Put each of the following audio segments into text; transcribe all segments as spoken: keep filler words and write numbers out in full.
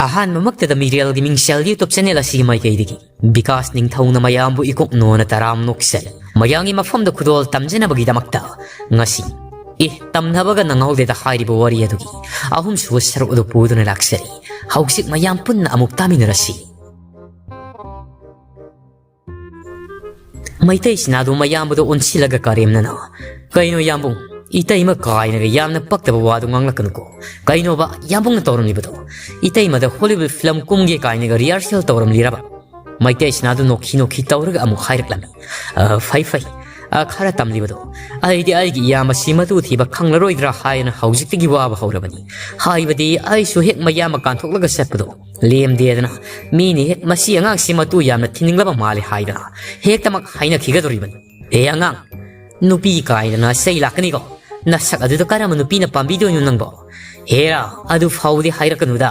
ꯑꯍꯥꯟꯕꯃꯛꯇꯗ ꯃꯤꯔꯦꯜꯒꯤ ꯃꯤꯡꯁꯦꯜ YouTube channel ꯑꯁꯤꯒꯤ ꯃꯥꯏꯀꯩꯗꯒꯤ ꯕꯤꯀꯥꯁ ꯅꯤꯡꯊꯧꯅ ꯃꯌꯥꯝꯕꯨ ꯏꯀꯣꯛ ꯅꯣꯟꯅ ꯇꯔꯥꯝ ꯅꯣꯛꯆꯔꯤ꯫ ꯃꯌꯥꯝꯒꯤ ꯃꯐꯝꯗ ꯈꯨꯗꯣꯜ ꯇꯝꯖꯅꯕꯒꯤꯗꯃꯛꯇ ꯉꯁꯤ, ꯑꯦ, ꯇꯝꯅꯕꯒ ꯅꯪꯍꯧꯗꯦꯗ ꯍꯥꯏꯔꯤꯕ ꯋꯥꯔꯤ ꯑꯗꯨꯒꯤ ꯑꯍꯨꯝꯁꯨꯕ ꯁꯔꯨꯛ ꯑꯗꯨ ꯄꯨꯗꯨꯅ ꯂꯥꯛꯆꯔꯤ꯫ ꯍꯧꯖꯤꯛ ꯃꯌꯥꯝ ꯄꯨꯟꯅ ꯑꯃꯨꯛ ꯇꯥꯃꯤꯟꯅꯔꯁꯤ꯫ ꯃꯩꯇꯩ ꯁꯤꯅꯥꯗꯨ ꯃꯌꯥꯝꯕꯗ ꯑꯣꯟꯁꯤꯜꯂꯒ ꯀꯔꯦꯝꯅꯅ, "ꯀꯩꯅꯣ ꯌꯥꯝꯕꯨꯡ, ꯏꯇꯩꯃ ꯀꯥꯏꯅꯒ ꯌꯥꯝꯅ ꯄꯛꯇꯕ ꯋꯥꯗꯨ ꯉꯥꯡꯂꯛꯀꯅꯨꯀꯣ꯫ ꯀꯩꯅꯣꯕ ꯌꯥꯝꯕꯨꯡꯅ ꯇꯧꯔꯝꯂꯤꯕꯗꯣ?" ꯏꯇꯩꯃꯗ Hollywood film ꯀꯨꯝꯒꯦ ꯀꯥꯏꯅꯒ rehearsal ꯇꯧꯔꯝꯂꯤꯔꯕ? ꯃꯩꯇꯩ ꯁꯤꯅꯥꯗꯨ ꯅꯣꯛꯈꯤ ꯅꯣꯛꯈꯤ ꯇꯧꯔꯒ ꯑꯃꯨꯛ ꯍꯥꯏꯔꯛꯂꯝꯃꯤ, "ꯑ, ꯐꯩ ꯐꯩ, ꯑ, ꯈꯔ ꯇꯝꯂꯤꯕꯗꯣ꯫ ꯑꯩꯗꯤ ꯑꯩꯒꯤ ꯏꯌꯥꯝꯕꯁꯤ ꯃꯇꯨ ꯊꯤꯕ ꯈꯪꯂꯔꯣꯏꯗ꯭ꯔꯥ ꯍꯥꯏꯅ ꯍꯧꯖꯤꯛꯇꯒꯤ ꯋꯥꯕ ꯍꯧꯔꯕꯅꯤ꯫ ꯍꯥꯏꯕꯗꯤ ꯑꯩꯁꯨ ꯍꯦꯛ ꯃꯌꯥꯝꯕ ꯀꯥꯟꯊꯣꯛꯂꯒ ꯆꯠꯄꯗꯣ ꯂꯦꯝꯗꯦꯗꯅ, ꯃꯤꯅ ꯍꯦꯛ ꯃꯁꯤ ꯑꯉꯥꯡꯁꯤ ꯃꯇꯨ ꯌꯥꯝꯅ ꯊꯤꯅꯤꯡꯂꯕ ꯃꯥꯜꯂꯦ ꯍꯥꯏꯗꯅ ꯍꯦꯛꯇꯃꯛ ꯍꯥꯏꯅꯈꯤꯒꯗꯧꯔꯤꯕꯅꯤ꯫ ꯑꯦ ꯑꯉꯥꯡ, ꯅꯨꯄꯤ ꯀꯥꯏꯗꯅ ꯆꯩ ꯂꯥꯛꯀꯅꯤꯀꯣ꯫ ꯅꯁꯛ ꯑꯗꯨꯗ ꯀꯔꯝꯕ ꯅꯨꯄꯤꯅ ꯄꯥꯝꯕꯤꯗꯣꯏꯅꯣ ꯅꯪꯕꯣ? ꯍꯦꯔꯥ, ꯑꯗꯨ ꯐꯥꯎꯗꯤ ꯍꯥꯏꯔꯛꯀꯅꯨꯗ꯫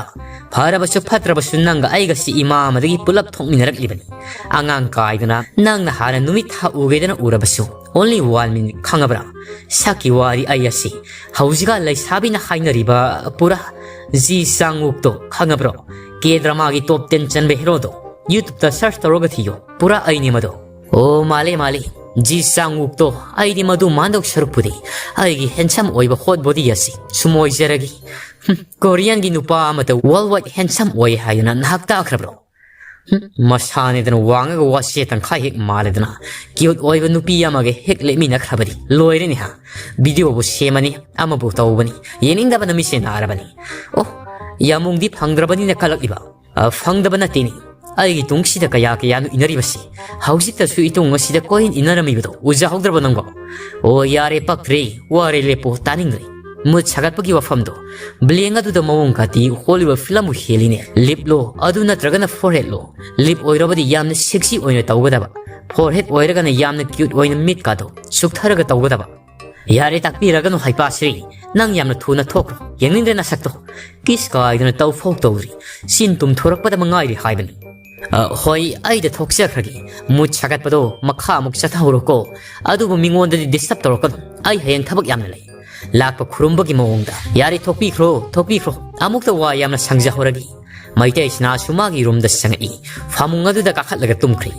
ꯐꯔꯕꯁꯨ ꯐꯠꯇ꯭ꯔꯕꯁꯨ ꯅꯪꯒ ꯑꯩꯒꯁꯤ ꯏꯃꯥ ꯑꯃꯗꯒꯤ ꯄꯨꯂꯞ ꯊꯣꯛꯃꯤꯟꯅꯔꯛꯂꯤꯕꯅꯤ꯫ ꯑꯉꯥꯡ ꯀꯥꯏꯗꯅ ꯅꯪꯅ ꯍꯥꯟꯅ ꯅꯨꯃꯤꯠ ꯊꯥ ꯎꯒꯦꯗꯅ ꯎꯔꯕꯁꯨ, only one minute, ꯈꯪꯉꯕ꯭ꯔꯥ? ꯁꯛꯀꯤ ꯋꯥꯗꯤ ꯑꯩ ꯑꯁꯤ ꯍꯧꯖꯤꯛꯀꯥꯟ ꯂꯩꯁꯥꯕꯤꯅ ꯍꯥꯏꯅꯔꯤꯕ ꯄꯨꯔꯥ ꯖꯤ ꯆꯥꯡꯋꯨꯛꯇꯣ ꯈꯪꯉꯕ꯭ꯔꯣ? K dramaꯒꯤ top ten ꯆꯟꯕ heroꯗꯣ YouTubeꯇ search ꯇꯧꯔꯒ ꯊꯤꯌꯣ, ꯄꯨꯔꯥ ꯑꯩꯅꯦ ꯃꯗꯣ꯫ ꯑꯣ, ꯃꯥꯂꯦ, ꯃꯥꯂꯦ꯫ ꯖꯤ ꯆꯥꯡꯋꯨꯛꯇꯣ, ꯑꯩꯗꯤ ꯃꯗꯨ ꯃꯥꯟꯗꯧ ꯁꯔꯨꯛꯄꯨꯗꯤ ꯑꯩꯒꯤ handsome ꯑꯣꯏꯕ hot body ꯑꯁꯤ ꯁꯨꯝ ꯑꯣꯏꯖꯔꯒꯦ꯫ ꯍꯨꯝ, Koreanꯒꯤ ꯅꯨꯄꯥ ꯑꯃꯇ worldwide handsome ꯑꯣꯏ ꯍꯥꯏꯗꯅ ꯅꯍꯥꯛ ꯇꯥꯈ꯭ꯔꯕ꯭ꯔꯣ? ꯍꯨꯝ, ꯃꯁꯥꯅꯦꯗꯅ ꯋꯥꯡꯉꯒ ꯋꯥꯁꯦ ꯇꯪꯈꯥꯏ ꯍꯦꯛ ꯃꯥꯜꯂꯦꯗꯅ, cute ꯑꯣꯏꯕ ꯅꯨꯄꯤ ꯑꯃꯒ ꯍꯦꯛ ꯂꯦꯞꯃꯤꯟꯅꯈ꯭ꯔꯕꯗꯤ ꯂꯣꯏꯔꯦꯅꯦ ꯍꯥ꯫ Videoꯕꯨ ꯁꯦꯝꯃꯅꯤ, ꯑꯃꯕꯨ ꯇꯧꯕꯅꯤ, ꯌꯦꯡꯅꯤꯡꯗꯕꯅ ꯃꯤꯠꯁꯦ ꯅꯥꯔꯕꯅꯤ꯫ ꯑꯣ, ꯌꯥꯝꯕꯨꯡꯗꯤ ꯐꯪꯗ꯭ꯔꯕꯅꯤꯅ ꯀꯜꯂꯛꯂꯤꯕ? ꯑ, ꯐꯪꯗꯕ ꯅꯠꯇꯦꯅꯦ꯫ ꯑꯩꯒꯤ ꯇꯨꯡꯁꯤꯗ ꯀꯌꯥ ꯀꯌꯥꯅꯣ ꯏꯟꯅꯔꯤꯕꯁꯤ꯫ ꯍꯧꯖꯤꯛꯇꯁꯨ ꯏꯇꯨꯡ ꯑꯁꯤꯗ ꯀꯣꯏꯟ ꯏꯟꯅꯔꯝꯃꯤꯕꯗꯣ ꯎꯖꯍꯧꯗ꯭ꯔꯕꯣ ꯅꯪꯕꯣ? ꯑꯣ, ꯌꯥꯔꯦ, ꯄꯛꯇ꯭ꯔꯦ, ꯋꯥꯔꯦ, ꯂꯦꯞꯄꯣ, ꯇꯥꯅꯤꯡꯗ꯭ꯔꯦ꯫ ꯃꯨꯠ ꯁꯥꯒꯠꯄꯒꯤ ꯋꯥꯐꯝꯗꯣ꯫ Blank ꯑꯗꯨꯗ ꯃꯑꯣꯡ ꯀꯥꯇꯤ Hollywood filmꯕꯨ ꯍꯦꯜꯂꯤꯅꯦ꯫ Lipꯂꯣ, ꯑꯗꯨ ꯅꯠꯇ꯭ꯔꯒꯅ foreheadꯂꯣ꯫ Lip ꯑꯣꯏꯔꯕꯗꯤ ꯌꯥꯝꯅ sexy ꯑꯣꯏꯅ ꯇꯧꯒꯗꯕ꯫ Forehead ꯑꯣꯏꯔꯒꯅ ꯌꯥꯝꯅ cute ꯑꯣꯏꯅ ꯃꯤꯠꯀꯥꯗꯣ ꯆꯨꯛꯊꯔꯒ ꯇꯧꯒꯗꯕ꯫ ꯌꯥꯔꯦ, ꯇꯥꯛꯄꯤꯔꯒꯅꯨ ꯍꯩꯄꯥꯁꯤꯔꯤ꯫ ꯅꯪ ꯌꯥꯝꯅ ꯊꯨꯅ ꯊꯣꯛꯈ꯭ꯔꯣ꯫ ꯌꯦꯡꯅꯤꯡꯗ꯭ꯔꯦ ꯅꯁꯛꯇꯣ꯫ Kiss ꯀꯥꯏꯗꯅ ꯇꯧ ꯐꯥꯎ ꯇꯧꯗ꯭ꯔꯤ꯫ ꯁꯤꯟ ꯇꯨꯝꯊꯣꯔꯛꯄꯗ ꯉꯥꯏꯔꯤ ꯍꯥꯏꯕꯅꯤ꯫ ꯑ, ꯍꯣꯏ, ꯑꯩꯗ ꯊꯣꯛꯆꯈ꯭ꯔꯒꯦ꯫ ꯃꯨꯠ ꯁꯥꯒꯠꯄꯗꯣ ꯃꯈꯥ ꯑꯃꯨꯛ ꯆꯠꯊꯍꯧꯔꯣꯀꯣ꯫ ꯑꯗꯨꯕꯨ ꯃꯤꯉꯣꯟꯗꯗꯤ disturb ꯇꯧꯔꯛꯀꯅꯨ꯫ ꯑꯩ ꯍꯌꯦꯡ ꯊꯕꯛ ꯌꯥꯝꯅ ꯂꯩ꯫ ꯂꯥꯛꯄ ꯈꯨꯔꯨꯝꯕꯒꯤ ꯃꯑꯣꯡꯗ, "ꯌꯥꯔꯦ, ꯊꯣꯛꯄꯤꯈ꯭ꯔꯣ, ꯊꯣꯛꯄꯤꯈ꯭ꯔꯣ, ꯑꯃꯨꯛꯇ ꯋꯥ ꯌꯥꯝꯅ ꯁꯪꯖꯍꯧꯔꯒꯦ"꯫ ꯃꯩꯇꯩ ꯁꯤꯅꯥꯁꯨ ꯃꯥꯒꯤ ꯔꯨꯝꯗ ꯆꯪꯉꯛꯏ꯫ ꯐꯃꯨꯡ ꯑꯗꯨꯗ ꯀꯥꯈꯠꯂꯒ ꯇꯨꯝꯈ꯭ꯔꯦ꯫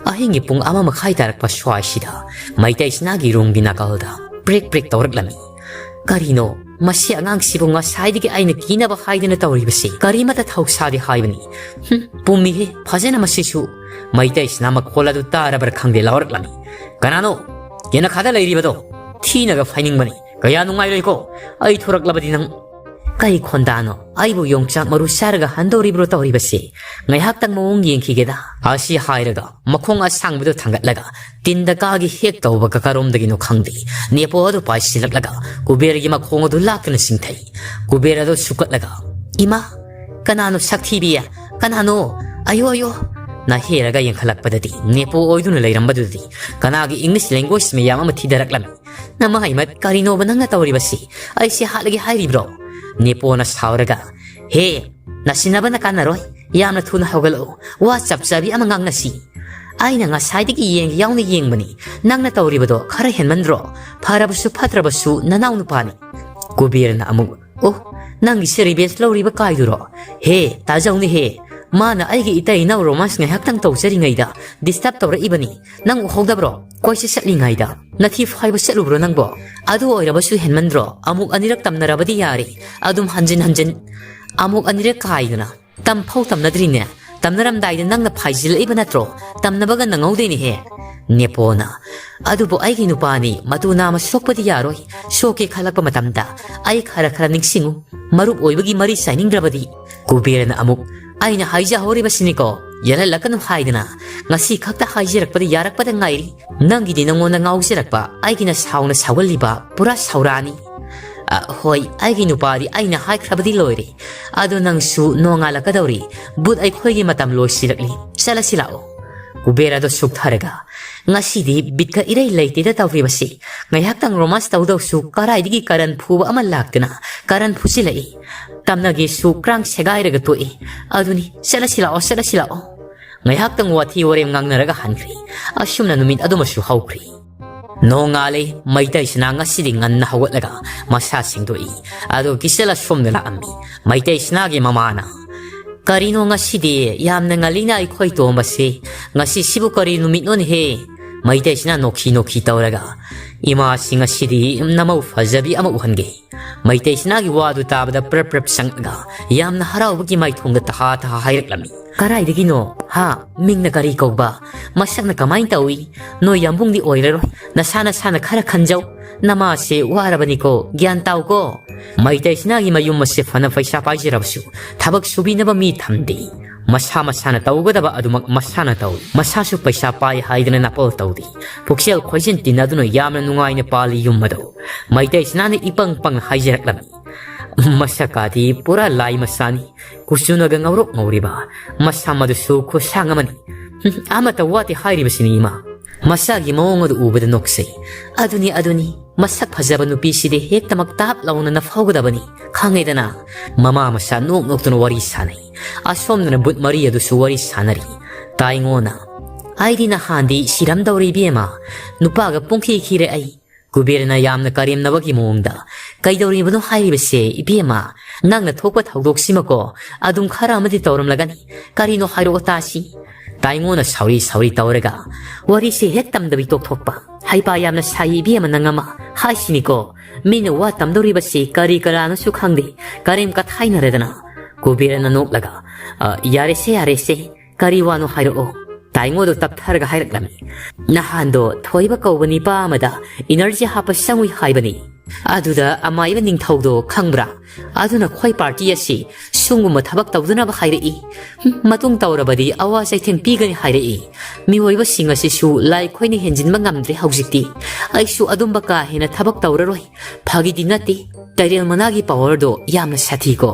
ꯑꯍꯤꯡꯒꯤ ꯄꯨꯡ ꯑꯃ ꯃꯈꯥꯏ ꯇꯥꯔꯛꯄ ꯁ꯭ꯋꯥꯏꯁꯤꯗ ꯃꯩꯇꯩ ꯁꯤꯅꯥꯒꯤ ꯔꯨꯝꯒꯤ ꯅꯥꯀꯜꯗ ꯄ꯭ꯔꯤꯛ ꯄ꯭ꯔꯤꯛ ꯇꯧꯔꯛꯂꯝꯃꯤ꯫ "ꯀꯔꯤꯅꯣ ꯃꯁꯤ ꯑꯉꯥꯡꯁꯤꯕꯨ ꯉꯁꯥꯏꯗꯒꯤ ꯑꯩꯅ ꯀꯤꯅꯕ ꯍꯥꯏꯗꯅ ꯇꯧꯔꯤꯕꯁꯤ? ꯀꯔꯤꯃꯠꯇ ꯊꯧꯁꯥꯗꯦ ꯍꯥꯏꯕꯅꯤ꯫ ꯍꯨꯝ, ꯄꯨꯝꯃꯤꯍꯦ ꯐꯖꯅ ꯃꯁꯤꯁꯨ"꯫ ꯃꯩꯇꯩꯁꯤꯅ ꯃꯈꯣꯜ ꯑꯗꯨ ꯇꯥꯔꯕ꯭ꯔꯥ ꯈꯪꯗꯦ ꯂꯥꯎꯔꯛꯂꯝꯃꯤ꯫ "ꯀꯅꯥꯅꯣ? ꯌꯦꯅꯈꯥꯗ ꯂꯩꯔꯤꯕꯗꯣ? ꯊꯤꯅꯒ ꯐꯥꯏꯅꯤꯡꯕꯅꯤ꯫ ꯀꯌꯥ ꯅꯨꯡꯉꯥꯏꯔꯣꯏꯀꯣ꯫ ꯑꯩ ꯊꯣꯔꯛꯂꯕꯗꯤ ꯅꯪ"꯫ "ꯀꯩ ꯈꯣꯟꯗꯥꯅꯣ? ꯑꯩꯕꯨ ꯌꯣꯡꯆꯥꯛ ꯃꯔꯨ ꯆꯥꯔꯒ ꯍꯟꯗꯧꯔꯤꯕ꯭ꯔꯣ ꯇꯧꯔꯤꯕꯁꯤ? ꯉꯥꯏꯍꯥꯛꯇꯪ ꯃꯑꯣꯡ ꯌꯦꯡꯈꯤꯒꯦꯗ"꯫ ꯑꯁꯤ ꯍꯥꯏꯔꯒ ꯃꯈꯣꯡ ꯑꯁꯥꯡꯕꯗꯨ ꯊꯥꯡꯒꯠꯂꯒ ꯇꯤꯟꯗ ꯀꯥꯒꯤ ꯍꯦꯛ ꯇꯧꯕ ꯀꯀꯥꯔꯣꯝꯗꯒꯤꯅꯣ ꯈꯪꯗꯦ, ꯅꯦꯄꯣ ꯑꯗꯨ ꯄꯥꯏꯁꯤꯜꯂꯛꯂꯒ ꯀꯨꯕꯦꯔꯒꯤ ꯃꯈꯣꯡ ꯑꯗꯨ ꯂꯥꯛꯇꯨꯅ ꯆꯤꯡꯊꯩ꯫ ꯀꯨꯕꯦꯔ ꯑꯗꯨ ꯁꯨꯛꯀꯠꯂꯒ, "ꯏꯃꯥ, ꯀꯅꯥꯅꯣ ꯁꯛꯊꯤꯕꯤ? ꯀꯅꯥꯅꯣ? ꯑꯌꯣ, ꯑꯌꯣ!" ꯅꯥꯍꯦꯔꯒ ꯌꯦꯡꯈꯠꯂꯛꯄꯗꯗꯤ ꯅꯦꯄꯣ ꯑꯣꯏꯗꯨꯅ ꯂꯩꯔꯝꯕꯗꯨꯗꯤ ꯀꯅꯥꯒꯤ English language ꯃꯌꯥꯝ ꯑꯃ ꯊꯤꯗꯔꯛꯂꯝꯃꯤ꯫ "ꯅꯃꯥꯏꯃꯠ, ꯀꯔꯤꯅꯣꯕ ꯅꯪꯅ ꯇꯧꯔꯤꯕꯁꯤ? ꯑꯩꯁꯦ ꯍꯥꯠꯂꯒꯦ ꯍꯥꯏꯔꯤꯕ꯭ꯔꯣ?" ꯅꯦꯄꯣꯅ ꯁꯥꯎꯔꯒ, "ꯍꯦ, ꯅꯥꯁꯤꯟꯅꯕꯅ ꯀꯥꯟꯅꯔꯣꯏ꯫ ꯌꯥꯝꯅ ꯊꯨꯅ ꯍꯧꯒꯠꯂꯛꯎ꯫ ꯋꯥ ꯆꯞ ꯆꯥꯕꯤ ꯑꯃ ꯉꯥꯡꯅꯁꯤ꯫ ꯑꯩꯅ ꯉꯁꯥꯏꯗꯒꯤ ꯌꯦꯡꯒꯦ ꯌꯥꯎꯅ ꯌꯦꯡꯕꯅꯤ꯫ ꯅꯪꯅ ꯇꯧꯔꯤꯕꯗꯣ ꯈꯔ ꯍꯦꯟꯃꯟꯗ꯭ꯔꯣ? ꯐꯔꯕꯁꯨ ꯐꯠꯇ꯭ꯔꯕꯁꯨ ꯅꯅꯥꯎ ꯅꯨꯄꯥꯅꯤ"꯫ ꯀꯨꯕꯦꯔꯅ ꯑꯃꯨꯛ, "ꯑꯣ, ꯅꯪꯒꯤꯁꯦ revenge ꯂꯧꯔꯤꯕ ꯀꯥꯏꯗꯨꯔꯣ? ꯍꯦ, ꯇꯥꯖꯧꯅꯦꯍꯦ꯫ ꯃꯥꯅ ꯑꯩꯒꯤ ꯏꯇꯩ ꯏꯅꯥꯎ romance ꯉꯥꯏꯍꯥꯛꯇꯪ ꯇꯧꯖꯔꯤꯉꯩꯗ disturb ꯇꯧꯔꯛꯏꯕꯅꯤ꯫ ꯅꯪ ꯎꯍꯧꯗꯕ꯭ꯔꯣ? ꯀꯣꯏꯆꯠ ꯆꯠꯂꯤꯉꯩꯗ ꯅꯊꯤ ꯐꯥꯏꯕ ꯆꯠꯂꯨꯕ꯭ꯔꯣ ꯅꯪꯕꯣ? ꯑꯗꯨ ꯑꯣꯏꯔꯕꯁꯨ ꯍꯦꯟꯃꯟꯗ꯭ꯔꯣ? ꯑꯃꯨꯛ ꯑꯅꯤꯔꯛ ꯇꯝꯅꯔꯕꯗꯤ ꯌꯥꯔꯦ꯫ ꯑꯗꯨꯝ ꯍꯟꯖꯤꯟ ꯍꯟꯖꯤꯟ ꯑꯃꯨꯛ ꯑꯅꯤꯔꯛ ꯀꯥꯏꯗꯅ꯫ ꯇꯝꯐꯧ ꯇꯝꯅꯗ꯭ꯔꯤꯅꯦ꯫ ꯇꯝꯅꯔꯝꯗꯥꯏꯗ ꯅꯪꯅ ꯐꯥꯏꯖꯤꯜꯂꯛꯏꯕ ꯅꯠꯇ꯭ꯔꯣ? ꯇꯝꯅꯕꯒ ꯅꯪꯍꯧꯗꯦꯅꯦꯍꯦ"꯫ ꯅꯦꯄꯣꯅ, "ꯑꯗꯨꯕꯨ ꯑꯩꯒꯤ ꯅꯨꯄꯥꯅꯤ, ꯃꯇꯨ ꯅꯥꯝꯃ ꯁꯣꯛꯄꯗꯤ ꯌꯥꯔꯣꯏ꯫ ꯁꯣꯛꯀꯦ ꯈꯜꯂꯛꯄ ꯃꯇꯝꯗ ꯑꯩ ꯈꯔ ꯈꯔ ꯅꯤꯡꯁꯤꯡꯉꯨ꯫ ꯃꯔꯨꯞ ꯑꯣꯏꯕꯒꯤ ꯃꯔꯤ ꯆꯥꯏꯅꯤꯡꯗ꯭ꯔꯕꯗꯤ"꯫ ꯀꯨꯕꯦꯔꯅ ꯑꯃꯨꯛ, "ꯑꯩꯅ ꯍꯥꯏꯖꯍꯧꯔꯤꯕꯁꯤꯅꯤꯀꯣ, ꯌꯦꯜꯍꯜꯂꯛꯀꯅꯨ ꯍꯥꯏꯗꯅ꯫ ꯉꯁꯤ ꯈꯛꯇ ꯍꯥꯏꯖꯔꯛꯄꯗ ꯌꯥꯔꯛꯄꯗ ꯉꯥꯏꯔꯤ꯫ ꯅꯪꯒꯤꯗꯤ ꯅꯉꯣꯟꯗ ꯉꯥꯎꯖꯔꯛꯄ, ꯑꯩꯒꯤꯅ ꯁꯥꯎꯅ ꯁꯥꯎꯒꯜꯂꯤꯕ ꯄꯨꯔꯥ ꯁꯧꯔꯥꯅꯤ꯫ ꯑ, ꯍꯣꯏ, ꯑꯩꯒꯤ ꯅꯨꯄꯥꯗꯤ ꯑꯩꯅ ꯍꯥꯏꯈ꯭ꯔꯕꯗꯤ ꯂꯣꯏꯔꯦ꯫ ꯑꯗꯣ ꯅꯪꯁꯨ ꯅꯣꯡꯉꯥꯜꯂꯛꯀꯗꯧꯔꯤ꯫ ꯕꯨꯠ ꯑꯩꯈꯣꯏꯒꯤ ꯃꯇꯝ ꯂꯣꯏꯁꯤꯜꯂꯛꯂꯤ꯫ ꯆꯠꯂꯁꯤ ꯂꯥꯛꯑꯣ"꯫ ꯀꯨꯕꯦꯔ ꯑꯗꯣ ꯁꯨꯛꯊꯔꯒ, "ꯉꯁꯤꯗꯤ ꯕꯤꯠꯀ ꯏꯔꯩ ꯂꯩꯇꯦꯗ ꯇꯧꯔꯤꯕꯁꯤ꯫ ꯉꯥꯏꯍꯥꯛꯇꯪ romance ꯇꯧꯗꯧꯁꯨ ꯀꯔꯥꯏꯗꯒꯤ ꯀꯔꯟ ꯐꯨꯕ ꯑꯃ ꯂꯥꯛꯇꯅ ꯀꯔꯟ ꯐꯨꯁꯤꯜꯂꯛꯏ꯫ ꯇꯝꯅꯒꯦꯁꯨ ꯀ꯭ꯔꯥꯡ ꯁꯦꯒꯥꯏꯔꯒ ꯇꯣꯛꯏ꯫ ꯑꯗꯨꯅꯤ, ꯆꯠꯂꯁꯤ ꯂꯥꯛꯑꯣ, ꯆꯠꯂꯁꯤ ꯂꯥꯛꯑꯣ"꯫ ꯉꯥꯏꯍꯥꯛꯇꯪ ꯋꯥꯊꯤ ꯋꯥꯔꯦꯝ ꯉꯥꯡꯅꯔꯒ ꯍꯟꯈ꯭ꯔꯦ꯫ ꯑꯁꯨꯝꯅ ꯅꯨꯃꯤꯠ ꯑꯗꯨꯃꯁꯨ ꯍꯧꯈ꯭ꯔꯦ꯫ ꯅꯣꯡꯉꯥꯜꯂꯦ꯫ ꯃꯩꯇꯩ ꯁꯅꯥ ꯉꯁꯤꯗꯤ ꯉꯟꯅ ꯍꯧꯒꯠꯂꯒ ꯃꯁꯥ ꯁꯦꯡꯗꯣꯛꯏ꯫ ꯑꯗꯨ ꯀꯤꯁꯜ ꯑꯁꯣꯝꯗ ꯂꯥꯛꯑꯝꯃꯤ꯫ ꯃꯩꯇꯩ ꯁꯅꯥꯒꯤ ꯃꯃꯥꯅ, "ꯀꯔꯤꯅꯣ ꯉꯁꯤꯗꯤ ꯌꯥꯝꯅ ꯉꯜꯂꯤꯅ ꯑꯩꯈꯣꯏ ꯇꯣꯝꯕꯁꯤ? ꯉꯁꯤꯁꯤꯕꯨ ꯀꯔꯤ ꯅꯨꯃꯤꯠꯅꯣꯅꯦꯍꯦ?" ꯃꯩꯇꯩ ꯁꯅꯥ ꯅꯣꯛꯈꯤ ꯅꯣꯛꯈꯤ ꯇꯧꯔꯒ, "ꯏꯃꯥꯁꯤ ꯉꯁꯤꯗꯤ ꯅꯃꯧ ꯐꯖꯕꯤ ꯑꯃ ꯎꯍꯟꯒꯦ꯫" ꯃꯩꯇꯩ ꯁꯅꯥꯒꯤ ꯋꯥꯗꯨ ꯇꯥꯕꯗ ꯄ꯭ꯔꯞ ꯄ꯭ꯔꯞ ꯆꯪꯂꯒ ꯌꯥꯝꯅ ꯍꯔꯥꯎꯕꯒꯤ ꯃꯥꯏꯊꯣꯡꯗ ꯇꯍꯥ ꯇꯍꯥ ꯍꯥꯏꯔꯛꯂꯝꯃꯤ꯫ "ꯀꯔꯥꯏꯗꯒꯤꯅꯣ? ꯍꯥ? ꯃꯤꯡꯅ ꯀꯔꯤ ꯀꯧꯕ? ꯃꯁꯛꯅ ꯀꯃꯥꯏꯅ ꯇꯧꯏ? ꯅꯣꯏ ꯌꯥꯝꯕꯨꯡꯗꯤ ꯑꯣꯏꯔꯔꯣꯏ꯫ ꯅꯁꯥ ꯅꯁꯥꯅ ꯈꯔ ꯈꯟꯖꯧ꯫ ꯅꯃꯥꯁꯦ ꯋꯥꯔꯕꯅꯤꯀꯣ, ꯒ꯭ꯌꯥꯟ ꯇꯥꯎꯀꯣ꯫" ꯃꯩꯇꯩ ꯁꯅꯥꯒꯤ ꯃꯌꯨꯝ ꯑꯁꯦ ꯐꯅ ꯄꯩꯁꯥ ꯄꯥꯏꯖꯔꯕꯁꯨ ꯊꯕꯛ ꯁꯨꯕꯤꯅꯕ ꯃꯤ ꯊꯝꯗꯦ꯫ ꯃꯁꯥ ꯃꯁꯥꯅ ꯇꯧꯒꯗꯕ ꯑꯗꯨꯃꯛ ꯃꯁꯥꯅ ꯇꯧꯏ꯫ ꯃꯁꯥꯁꯨ ꯄꯩꯁꯥ ꯄꯥꯏ ꯍꯥꯏꯗꯅ ꯅꯥꯄꯜ ꯇꯧꯗꯦ꯫ ꯄꯨꯛꯆꯦꯜ ꯈꯣꯏꯖꯤꯟ ꯇꯤꯟꯅꯗꯨꯅ ꯌꯥꯝꯅ ꯅꯨꯡꯉꯥꯏꯅ ꯄꯥꯜꯂꯤ ꯌꯨꯝ ꯑꯗꯨ꯫ ꯃꯩꯇꯩ ꯁꯅꯥꯅ ꯏꯄꯪ ꯄꯪꯅ ꯍꯥꯏꯖꯔꯛꯂꯝꯃꯤ꯫ "ꯃꯁꯛꯀꯥꯗꯤ ꯄꯨꯔꯥ ꯂꯥꯏ ꯃꯆꯥꯅꯤ꯫ ꯀꯨꯆꯨꯅꯒ ꯉꯧꯔꯣꯛ ꯉꯧꯔꯤꯕ꯫ ꯃꯁꯝ ꯑꯗꯨꯁꯨ ꯈꯨꯁꯥꯡ ꯑꯃꯅꯤ꯫ ꯍꯨꯝ, ꯑꯃꯠꯇ ꯋꯥꯠꯇꯦ ꯍꯥꯏꯔꯤꯕꯁꯤꯅꯤ ꯏꯃꯥ꯫" ꯃꯆꯥꯒꯤ ꯃꯑꯣꯡ ꯑꯗꯨ ꯎꯕꯗ ꯅꯣꯛꯆꯩ꯫ "ꯑꯗꯨꯅꯤ, ꯑꯗꯨꯅꯤ꯫ ꯃꯁꯛ ꯐꯖꯕ ꯅꯨꯄꯤꯁꯤꯗꯤ ꯍꯦꯛꯇꯃꯛ ꯇꯥꯞ ꯂꯥꯎꯅ ꯅꯐꯧꯒꯗꯕꯅꯤ꯫ ꯈꯪꯉꯦꯗꯅ?" ꯃꯃꯥ ꯃꯆꯥ ꯅꯣꯛ ꯅꯣꯛꯇꯨꯅ ꯋꯥꯔꯤ ꯁꯥꯟꯅꯩ꯫ ꯑꯁꯣꯝꯗꯅ ꯕꯨꯠ ꯃꯔꯤ ꯑꯗꯨꯁꯨ ꯋꯥꯔꯤ ꯁꯥꯟꯅꯔꯤ꯫ ꯇꯥꯏꯉꯣꯅ, "ꯑꯩꯗꯤ ꯅꯍꯥꯟꯗꯤ ꯁꯤꯔꯝꯗꯧꯔꯦ ꯏꯕꯦꯝꯃ꯫ ꯅꯨꯄꯥꯒ ꯄꯨꯡꯈꯤ ꯈꯤꯔꯦ ꯑꯩ꯫" ꯀꯨꯕꯦꯔꯅ ꯌꯥꯝꯅ ꯀꯔꯦꯝꯅꯕꯒꯤ ꯃꯑꯣꯡꯗ, "ꯀꯩꯗꯧꯔꯤꯕꯅꯣ ꯍꯥꯏꯔꯤꯕꯁꯦ ꯏꯕꯦꯝꯃ? ꯅꯪꯅ ꯊꯣꯛꯄ ꯊꯧꯗꯣꯛꯁꯤꯃꯀꯣ ꯑꯗꯨꯝ ꯈꯔ ꯑꯃꯗꯤ ꯇꯧꯔꯝꯂꯒꯅꯤ꯫ ꯀꯔꯤꯅꯣ ꯍꯥꯏꯔꯛꯑꯣ ꯇꯥꯁꯤ꯫" ꯇꯥꯏꯉꯣꯅ ꯁꯥꯎꯔꯤ ꯁꯥꯎꯔꯤ ꯇꯧꯔꯒ ꯋꯥꯔꯤꯁꯦ ꯍꯦꯛ ꯇꯝꯗꯕꯤ ꯇꯣꯛꯊꯣꯛꯄ꯫ "ꯍꯩꯄꯥ ꯌꯥꯝꯅ ꯁꯥꯏ ꯏꯕꯦꯝꯃ ꯅꯪ ꯑꯃ꯫ ꯍꯥꯏꯁꯤꯅꯤꯀꯣ, ꯃꯤꯅ ꯋꯥ ꯇꯝꯗꯧꯔꯤꯕꯁꯤ ꯀꯔꯤ ꯀꯔꯥꯅꯣꯁꯨ ꯈꯪꯗꯦ, ꯀꯔꯦꯝ ꯀꯊꯥꯏꯅꯔꯗꯅ꯫" ꯀꯨꯕꯦꯔꯅ ꯅꯣꯛꯂꯒ, "ꯑ, ꯌꯥꯔꯦꯁꯦ, ꯌꯥꯔꯦꯁꯦ, ꯀꯔꯤ ꯋꯥꯅꯣ ꯍꯥꯏꯔꯛꯑꯣ꯫" ꯇꯥꯏꯉꯣꯗꯣ ꯇꯞꯊꯔꯒ ꯍꯥꯏꯔꯛꯂꯝꯃꯤ꯫ "ꯅꯍꯥꯟꯗꯣ ꯊꯣꯏꯕ ꯀꯧꯕ ꯅꯤꯄꯥ ꯑꯃꯗ ꯏꯅꯔꯖꯤ ꯍꯥꯞꯄ ꯆꯪꯉꯨꯏ ꯍꯥꯏꯕꯅꯤ꯫ ꯑꯗꯨꯗ ꯑꯃꯥꯏꯕ ꯅꯤꯡꯊꯧꯗꯣ ꯈꯪꯕ꯭ꯔꯥ? ꯑꯗꯨꯅ ꯈꯣꯏ ꯄꯥꯔꯇꯤ ꯑꯁꯤ ꯁꯨꯝꯒꯨꯝꯕ ꯊꯕꯛ ꯇꯧꯗꯅꯕ ꯍꯥꯏꯔꯛꯏ꯫ ꯍꯨꯝ, ꯃꯇꯨꯡ ꯇꯧꯔꯕꯗꯤ ꯑꯋꯥ ꯆꯩꯊꯦꯡ ꯄꯤꯒꯅꯤ ꯍꯥꯏꯔꯛꯏ꯫ ꯃꯤꯑꯣꯏꯕꯁꯤꯡ ꯑꯁꯤꯁꯨ ꯂꯥꯏ ꯈꯣꯏꯅ ꯍꯦꯟꯖꯤꯟꯕ ꯉꯝꯗ꯭ꯔꯦ ꯍꯧꯖꯤꯛꯇꯤ꯫ ꯑꯩꯁꯨ ꯑꯗꯨꯝꯕ ꯀꯥ ꯍꯦꯟꯅ ꯊꯕꯛ ꯇꯧꯔꯔꯣꯏ꯫ ꯐꯥꯒꯤꯗꯤ ꯅꯠꯇꯦ, ꯇꯩꯔꯦꯜ ꯃꯅꯥꯒꯤ ꯄꯋꯥꯔꯗꯣ ꯌꯥꯝꯅ ꯁꯥꯊꯤꯀꯣ꯫"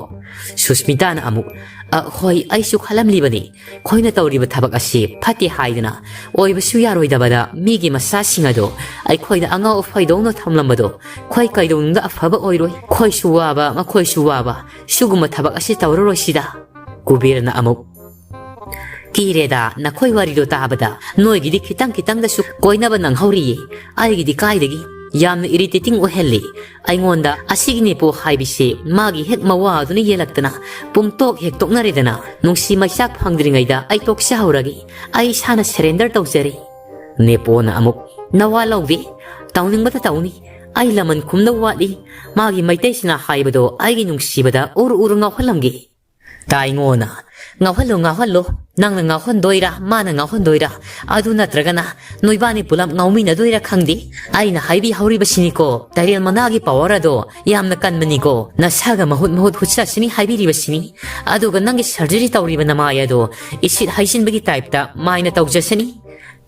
ꯁꯨꯁꯃꯤꯇꯥꯅ ꯑꯃꯨꯛ, "ꯑ, ꯍꯣꯏ, ꯑꯩꯁꯨ ꯈꯜꯂꯝꯂꯤꯕꯅꯤ꯫ ꯑꯩꯈꯣꯏꯅ ꯇꯧꯔꯤꯕ ꯊꯕꯛ ꯑꯁꯤ ꯐꯠꯇꯦ ꯍꯥꯏꯗꯅ ꯑꯣꯏꯕꯁꯨ ꯌꯥꯔꯣꯏꯗꯕꯗ ꯃꯤꯒꯤ ꯃꯆꯥꯁꯤꯡ ꯑꯗꯣ ꯑꯩꯈꯣꯏꯗ ꯑꯉꯥꯎ ꯑꯐꯩꯗꯧꯅ ꯊꯝꯂꯝꯕꯗꯣ ꯑꯩꯈꯣꯏ ꯀꯩꯗꯧꯅꯨꯡꯗ ꯑꯐꯕ ꯑꯣꯏꯔꯣꯏ꯫ ꯑꯩꯈꯣꯏꯁꯨ ꯋꯥꯕ, ꯃꯈꯣꯏꯁꯨ ꯋꯥꯕ, ꯁꯤꯒꯨꯝꯕ ꯊꯕꯛ ꯑꯁꯤ ꯇꯧꯔꯔꯣꯏꯁꯤꯗ꯫" ꯀꯨꯕꯦꯔꯅ ꯑꯃꯨꯛ, ꯏꯔꯦꯗ, ꯅꯈꯣꯏ ꯋꯥꯔꯤꯗꯣ ꯇꯥꯕꯗ ꯅꯣꯏꯒꯤꯗꯤ ꯈꯤꯇꯪ ꯈꯤꯇꯪꯗꯁꯨ ꯀꯣꯏꯅꯕ ꯅꯪꯍꯧꯔꯤꯌꯦ꯫ ꯑꯩꯒꯤꯗꯤ ꯀꯥꯏꯗꯒꯤ? ꯌꯥꯝꯅ irritating ꯑꯣꯏꯍꯜꯂꯤ꯫ ꯑꯩꯉꯣꯟꯗ ꯑꯁꯤꯒꯤ ꯅꯦꯄꯣ ꯍꯥꯏꯕꯁꯦ ꯃꯥꯒꯤ ꯍꯦꯛ ꯃꯋꯥꯗꯨꯅ ꯌꯦꯜꯂꯛꯇꯅ ꯄꯨꯡꯇꯣꯛ ꯍꯦꯛ ꯇꯣꯛꯅꯔꯦꯗꯅ꯫ ꯅꯨꯡꯁꯤ ꯃꯩꯆꯥꯛ ꯐꯪꯗ꯭ꯔꯤꯉꯩꯗ ꯑꯩ ꯇꯣꯛꯆꯍꯧꯔꯒꯦ꯫ ꯑꯩ ꯏꯁꯥꯅ surrender ꯇꯧꯖꯔꯦ꯫ ꯅꯦꯄꯣꯅ ꯑꯃꯨꯛ, "ꯅꯋꯥ ꯂꯧꯗꯦ, ꯇꯧꯅꯤꯡꯕꯇ ꯇꯧꯅꯤ꯫ ꯑꯩ ꯂꯃꯟ ꯈꯨꯝꯗꯧ ꯋꯥꯠꯂꯤ꯫ ꯃꯥꯒꯤ ꯃꯩꯇꯩꯁꯤꯅ ꯍꯥꯏꯕꯗꯣ ꯑꯩꯒꯤ ꯅꯨꯡꯁꯤꯕꯗ ꯎꯔꯨ ꯎꯔꯨ ꯉꯥꯎꯍꯜꯂꯝꯒꯦ꯫" ꯇꯥꯏꯉꯣꯅ, "ꯉꯥꯎꯍꯜꯂꯣ, ꯉꯥꯎꯍꯜꯂꯣ꯫ ꯅꯪꯅ ꯉꯥꯎꯍꯟꯗꯣꯏꯔꯥ, ꯃꯥꯅ ꯉꯥꯎꯍꯟꯗꯣꯏꯔꯥ? ꯑꯗꯨ ꯅꯠꯇ꯭ꯔꯒꯅ ꯅꯣꯏꯕꯥꯅꯤ ꯄꯨꯂꯞ ꯉꯥꯎꯃꯤꯟꯅꯗꯣꯏꯔꯥ ꯈꯪꯗꯦ꯫ ꯑꯩꯅ ꯍꯥꯏꯕꯤ ꯍꯧꯔꯤꯕꯁꯤꯅꯤꯀꯣ, ꯇꯔꯦꯜ ꯃꯅꯥꯒꯤ power ꯑꯗꯣ ꯌꯥꯝꯅ ꯀꯟꯕꯅꯤꯀꯣ꯫ ꯅꯁꯥꯒ ꯃꯍꯨꯠ ꯃꯍꯨꯠ ꯍꯨꯠꯆꯁꯤꯅꯤ ꯍꯥꯏꯕꯤꯔꯤꯕꯁꯤꯅꯤ꯫ ꯑꯗꯨꯒ ꯅꯪꯒꯤ surgery ꯇꯧꯔꯤꯕ ꯅꯃꯥꯏ ꯑꯗꯣ ꯏꯁꯤꯠ ꯍꯩꯖꯤꯟꯕꯒꯤ type ꯇ ꯃꯥꯏꯅ ꯇꯧꯖꯁꯅꯤ꯫"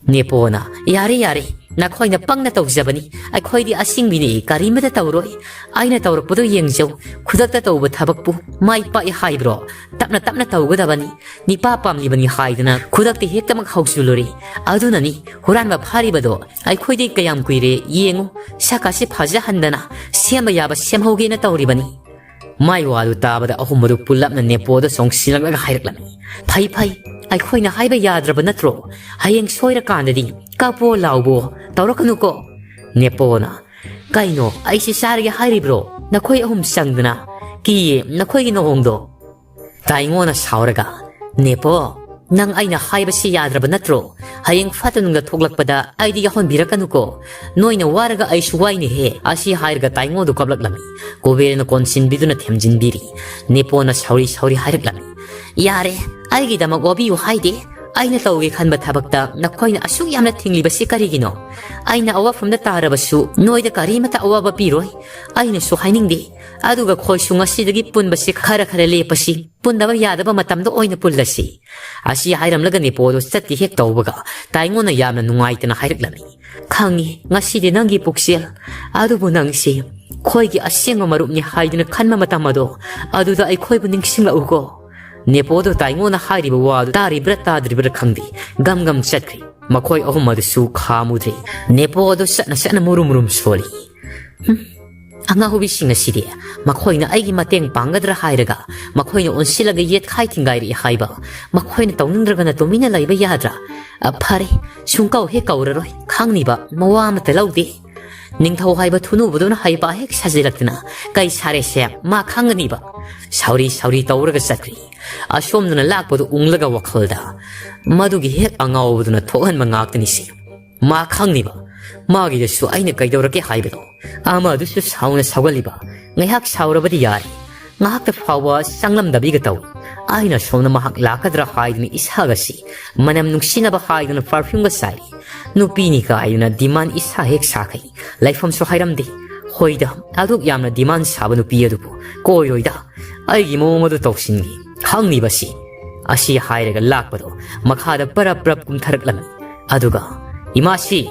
ꯅꯦꯄꯣꯅ, "ꯌꯥꯔꯦ, ꯌꯥꯔꯦ, ꯅꯈꯣꯏꯅ ꯄꯪꯅ ꯇꯧꯖꯕꯅꯤ꯫ ꯑꯩꯈꯣꯏꯗꯤ ꯑꯁꯤꯡꯕꯤꯅꯤ, ꯀꯔꯤꯃꯇ ꯇꯧꯔꯣꯏ꯫ ꯑꯩꯅ ꯇꯧꯔꯛꯄꯗꯣ ꯌꯦꯡꯖꯧ꯫ ꯈꯨꯗꯛꯇ ꯇꯧꯕ ꯊꯕꯛꯄꯨ ꯃꯥꯏ ꯄꯥꯛꯏ ꯍꯥꯏꯕ꯭ꯔꯣ? ꯇꯞꯅ ꯇꯞꯅ ꯇꯧꯒꯗꯕꯅꯤ꯫ ꯅꯤꯄꯥ ꯄꯥꯝꯂꯤꯕꯅꯤ ꯍꯥꯏꯗꯅ ꯈꯨꯗꯛꯇ ꯍꯦꯛꯇꯃꯛ ꯍꯧꯖꯤꯜꯂꯨꯔꯦ꯫ ꯑꯗꯨꯅꯅꯤ ꯍꯨꯔꯥꯟꯕ ꯐꯥꯔꯤꯕꯗꯣ꯫ ꯑꯩꯈꯣꯏꯗꯤ ꯀꯌꯥꯝ ꯀꯨꯏꯔꯦ ꯌꯦꯡꯉꯨ, ꯁꯛꯀꯥꯁꯦ ꯐꯖꯍꯟꯗꯅ ꯁꯦꯝꯕ ꯌꯥꯕ ꯁꯦꯝꯍꯧꯒꯦꯅ ꯇꯧꯔꯤꯕꯅꯤ꯫" ꯃꯥꯏ ꯋꯥꯗꯨ ꯇꯥꯕꯗ ꯑꯍꯨꯝ ꯑꯗꯨ ꯄꯨꯜꯂꯞꯅ ꯅꯦꯄꯣꯗ ꯆꯣꯡꯁꯤꯜꯂꯛꯂꯒ ꯍꯥꯏꯔꯛꯂꯝꯃꯤ, "ꯐꯩ, ꯐꯩ, ꯑꯩꯈꯣꯏꯅ ꯍꯥꯏꯕ ꯌꯥꯗ꯭ꯔꯕ ꯅꯠꯇ꯭ꯔꯣ? ꯍꯌꯦꯡ ꯁꯣꯏꯔꯀꯥꯟꯗꯗꯤ ꯀꯞꯄꯣ ꯂꯥꯎꯕꯣ ꯇꯧꯔꯛꯀꯅꯨꯀꯣ꯫" ꯅꯦꯄꯣꯅ, "ꯀꯩꯅꯣ, ꯑꯩꯁꯤ ꯆꯥꯔꯒꯦ ꯍꯥꯏꯔꯤꯕ꯭ꯔꯣ? ꯅꯈꯣꯏ ꯑꯍꯨꯝ ꯆꯪꯗꯅ꯫ ꯀꯤꯌꯦ ꯅꯈꯣꯏꯒꯤ ꯅꯑꯣꯡꯗꯣ꯫" ꯇꯥꯏꯉꯣꯅ ꯁꯥꯎꯔꯒ, "ꯅꯦꯄꯣ, ꯅꯪ ꯑꯩꯅ ꯍꯥꯏꯕꯁꯤ ꯌꯥꯗ꯭ꯔꯕ ꯅꯠꯇ꯭ꯔꯣ? ꯍꯌꯦꯡ ꯐꯠꯇ ꯅꯨꯡꯗ ꯊꯣꯛꯂꯛꯄꯗ ꯑꯩꯗꯤ ꯌꯥꯎꯍꯟꯕꯤꯔꯛꯀꯅꯨꯀꯣ꯫ ꯅꯣꯏꯅ ꯋꯥꯔꯒ ꯑꯩꯁꯨ ꯋꯥꯏꯅꯦꯍꯦ꯫" ꯑꯁꯤ ꯍꯥꯏꯔꯒ ꯇꯥꯏꯉꯣꯗꯨ ꯀꯞꯂꯛꯂꯝꯃꯤ꯫ ꯀꯨꯕꯦꯔꯅ ꯀꯣꯟꯁꯤꯟꯕꯤꯗꯨꯅ ꯊꯦꯝꯖꯤꯟꯕꯤꯔꯤ꯫ ꯅꯦꯄꯣꯅ ꯁꯥꯎꯔꯤ ꯁꯥꯎꯔꯤ ꯍꯥꯏꯔꯛꯂꯝꯃꯤ, "ꯌꯥꯔꯦ, ꯑꯩꯒꯤꯗꯃꯛ ꯋꯥꯕꯤꯌꯨ ꯍꯥꯏꯗꯦ꯫ ꯑꯩꯅ ꯇꯧꯒꯦ ꯈꯟꯕ ꯊꯕꯛꯇ ꯅꯈꯣꯏꯅ ꯑꯁꯨꯛ ꯌꯥꯝꯅ ꯊꯤꯡꯂꯤꯕꯁꯤ ꯀꯔꯤꯒꯤꯅꯣ? ꯑꯩꯅ ꯑꯋꯥꯐꯝꯗ ꯇꯥꯔꯕꯁꯨ ꯅꯣꯏꯗ ꯀꯔꯤꯃꯇ ꯑꯋꯥꯕ ꯄꯤꯔꯣꯏ꯫ ꯑꯩꯅꯁꯨ ꯍꯥꯏꯅꯤꯡꯗꯦ꯫ ꯑꯗꯨꯒ ꯈꯣꯏꯁꯨ ꯉꯁꯤꯗꯒꯤ ꯄꯨꯟꯕꯁꯤ ꯈꯔ ꯈꯔ ꯂꯦꯞꯄꯁꯤ꯫ ꯄꯨꯟꯗꯕ ꯌꯥꯗꯕ ꯃꯇꯝꯗ ꯑꯣꯏꯅ ꯄꯨꯜꯂꯁꯤ꯫" ꯑꯁꯤ ꯍꯥꯏꯔꯝꯂꯒ ꯅꯦꯄꯣꯗꯣ ꯆꯠꯀꯦ ꯍꯦꯛ ꯇꯧꯕꯒ ꯇꯥꯏꯉꯣꯅ ꯌꯥꯝꯅ ꯅꯨꯡꯉꯥꯏꯇꯅ ꯍꯥꯏꯔꯛꯂꯝꯃꯤ, "ꯈꯪꯉꯤ, ꯉꯁꯤꯗꯤ ꯅꯪꯒꯤ ꯄꯨꯛꯆꯦꯜ꯫ ꯑꯗꯨꯕꯨ ꯅꯪꯁꯤ ꯑꯩꯈꯣꯏꯒꯤ ꯑꯁꯦꯡꯕ ꯃꯔꯨꯞꯅꯤ ꯍꯥꯏꯗꯨꯅ ꯈꯟꯕ ꯃꯇꯝ ꯑꯗꯣ, ꯑꯗꯨꯗ ꯑꯩꯈꯣꯏꯕꯨ ꯅꯤꯡꯁꯤꯡꯂꯛꯎꯀꯣ꯫" ꯅꯦꯄꯣꯗꯣ ꯇꯥꯏꯉꯣꯅ ꯍꯥꯏꯔꯤꯕ ꯋꯥꯗꯨ ꯇꯥꯔꯤꯕ꯭ꯔꯥ ꯇꯥꯗ꯭ꯔꯤꯕ꯭ꯔꯥ ꯈꯪꯗꯦ, ꯒꯝ ꯒꯝ ꯆꯠꯈ꯭ꯔꯦ꯫ ꯃꯈꯣꯏ ꯑꯍꯨꯝ ꯑꯗꯨꯁꯨ ꯈꯥꯝꯃꯨꯗ꯭ꯔꯦ꯫ ꯅꯦꯄꯣꯗꯣ ꯆꯠꯅ ꯆꯠꯅ ꯃꯨꯔꯨꯝ ꯃꯨꯔꯨꯝ ꯁꯣꯜꯂꯤ꯫ "ꯍꯨꯝ, ꯑꯉꯥꯎꯕꯤꯁꯤꯡ ꯑꯁꯤꯗꯤ ꯃꯈꯣꯏꯅ ꯑꯩꯒꯤ ꯃꯇꯦꯡ ꯄꯥꯡꯒꯗ꯭ꯔꯥ ꯍꯥꯏꯔꯒ ꯃꯈꯣꯏꯅ ꯑꯣꯟꯁꯤꯜꯂꯒ ꯌꯦꯠꯈꯥꯏ ꯊꯤꯡꯒꯥꯏꯔꯛꯏ ꯍꯥꯏꯕ꯫ ꯃꯈꯣꯏꯅ ꯇꯧꯅꯤꯡꯗ꯭ꯔꯒꯅ ꯇꯨꯃꯤꯟꯅ ꯂꯩꯕ ꯌꯥꯗ꯭ꯔꯥ? ꯑ, ꯐꯔꯦ, ꯁꯨꯡꯀꯧ ꯍꯦꯛ ꯀꯧꯔꯔꯣꯏ꯫ ꯈꯪꯅꯤꯕ ꯃꯋꯥ ꯑꯃꯠꯇ ꯂꯧꯗꯦ꯫ ꯅꯤꯡꯊꯧ ꯍꯥꯏꯕ ꯊꯨꯅꯨꯕꯗꯨꯅ ꯍꯩꯄꯥ ꯍꯦꯛ ꯁꯥꯖꯤꯜꯂꯛꯇꯅ ꯀꯩ ꯁꯥꯔꯦꯁꯦ ꯃꯥ ꯈꯪꯒꯅꯤꯕ꯫ ꯁꯥꯎꯔꯤ ꯁꯥꯎꯔꯤ ꯇꯧꯔꯒ ꯆꯠꯈ꯭ꯔꯤ꯫ ꯑꯁꯣꯝꯗꯅ ꯂꯥꯛꯄꯗꯨ ꯎꯪꯂꯒ ꯋꯥꯈꯜꯗ, "ꯃꯗꯨꯒꯤ ꯍꯦꯛ ꯑꯉꯥꯎꯕꯗꯨꯅ ꯊꯣꯛꯍꯟꯕ ꯉꯥꯛꯇꯅꯤꯁꯦ꯫ ꯃꯥ ꯈꯪꯅꯤꯕ꯫ ꯃꯥꯒꯤꯗꯁꯨ ꯑꯩꯅ ꯀꯩꯗꯧꯔꯒꯦ ꯍꯥꯏꯕꯗꯣ?" ꯑꯃꯗꯨꯁꯨ ꯁꯥꯎꯅ ꯁꯥꯎꯒꯜꯂꯤꯕ꯫ ꯉꯥꯏꯍꯥꯛ ꯁꯥꯎꯔꯕꯗꯤ ꯌꯥꯔꯦ꯫ ꯉꯥꯏꯍꯥꯛꯇ ꯐꯥꯎꯕ ꯆꯪꯂꯝꯗꯕꯤꯒ ꯇꯧꯏ꯫ ꯑꯩꯅ ꯁꯣꯝꯗ ꯃꯍꯥꯛ ꯂꯥꯛꯀꯗ꯭ꯔꯥ ꯍꯥꯏꯗꯨꯅ ꯏꯁꯥꯒꯁꯤ ꯃꯅꯝ ꯅꯨꯡꯁꯤꯅꯕ ꯍꯥꯏꯗꯨꯅ perfumeꯒ ꯆꯥꯏꯔꯤ꯫ ꯅꯨꯄꯤꯅꯤ ꯀꯥꯏꯗꯨꯅ demand ꯏꯁꯥ ꯍꯦꯛ ꯁꯥꯈꯩ꯫ ꯂꯩꯐꯝꯁꯨ ꯍꯥꯏꯔꯝꯗꯦ꯫ ꯍꯣꯏꯗ, ꯑꯗꯨꯛ ꯌꯥꯝꯅ demand ꯁꯥꯕ ꯅꯨꯄꯤ ꯑꯗꯨꯕꯨ ꯀꯣꯏꯔꯣꯏꯗ꯫ ꯑꯩꯒꯤ ꯃꯑꯣꯡ ꯑꯗꯨ ꯇꯧꯁꯤꯟꯒꯦ꯫ ꯈꯪꯅꯤꯕꯁꯤ꯫ ꯑꯁꯤ ꯍꯥꯏꯔꯒ ꯂꯥꯛꯄꯗꯣ ꯃꯈꯥꯗ ꯄꯔꯞ ꯄꯔꯞ ꯀꯨꯝꯊꯔꯛꯂꯝꯃꯤ꯫ ꯑꯗꯨꯒ, "ꯏꯃꯥꯁꯤ!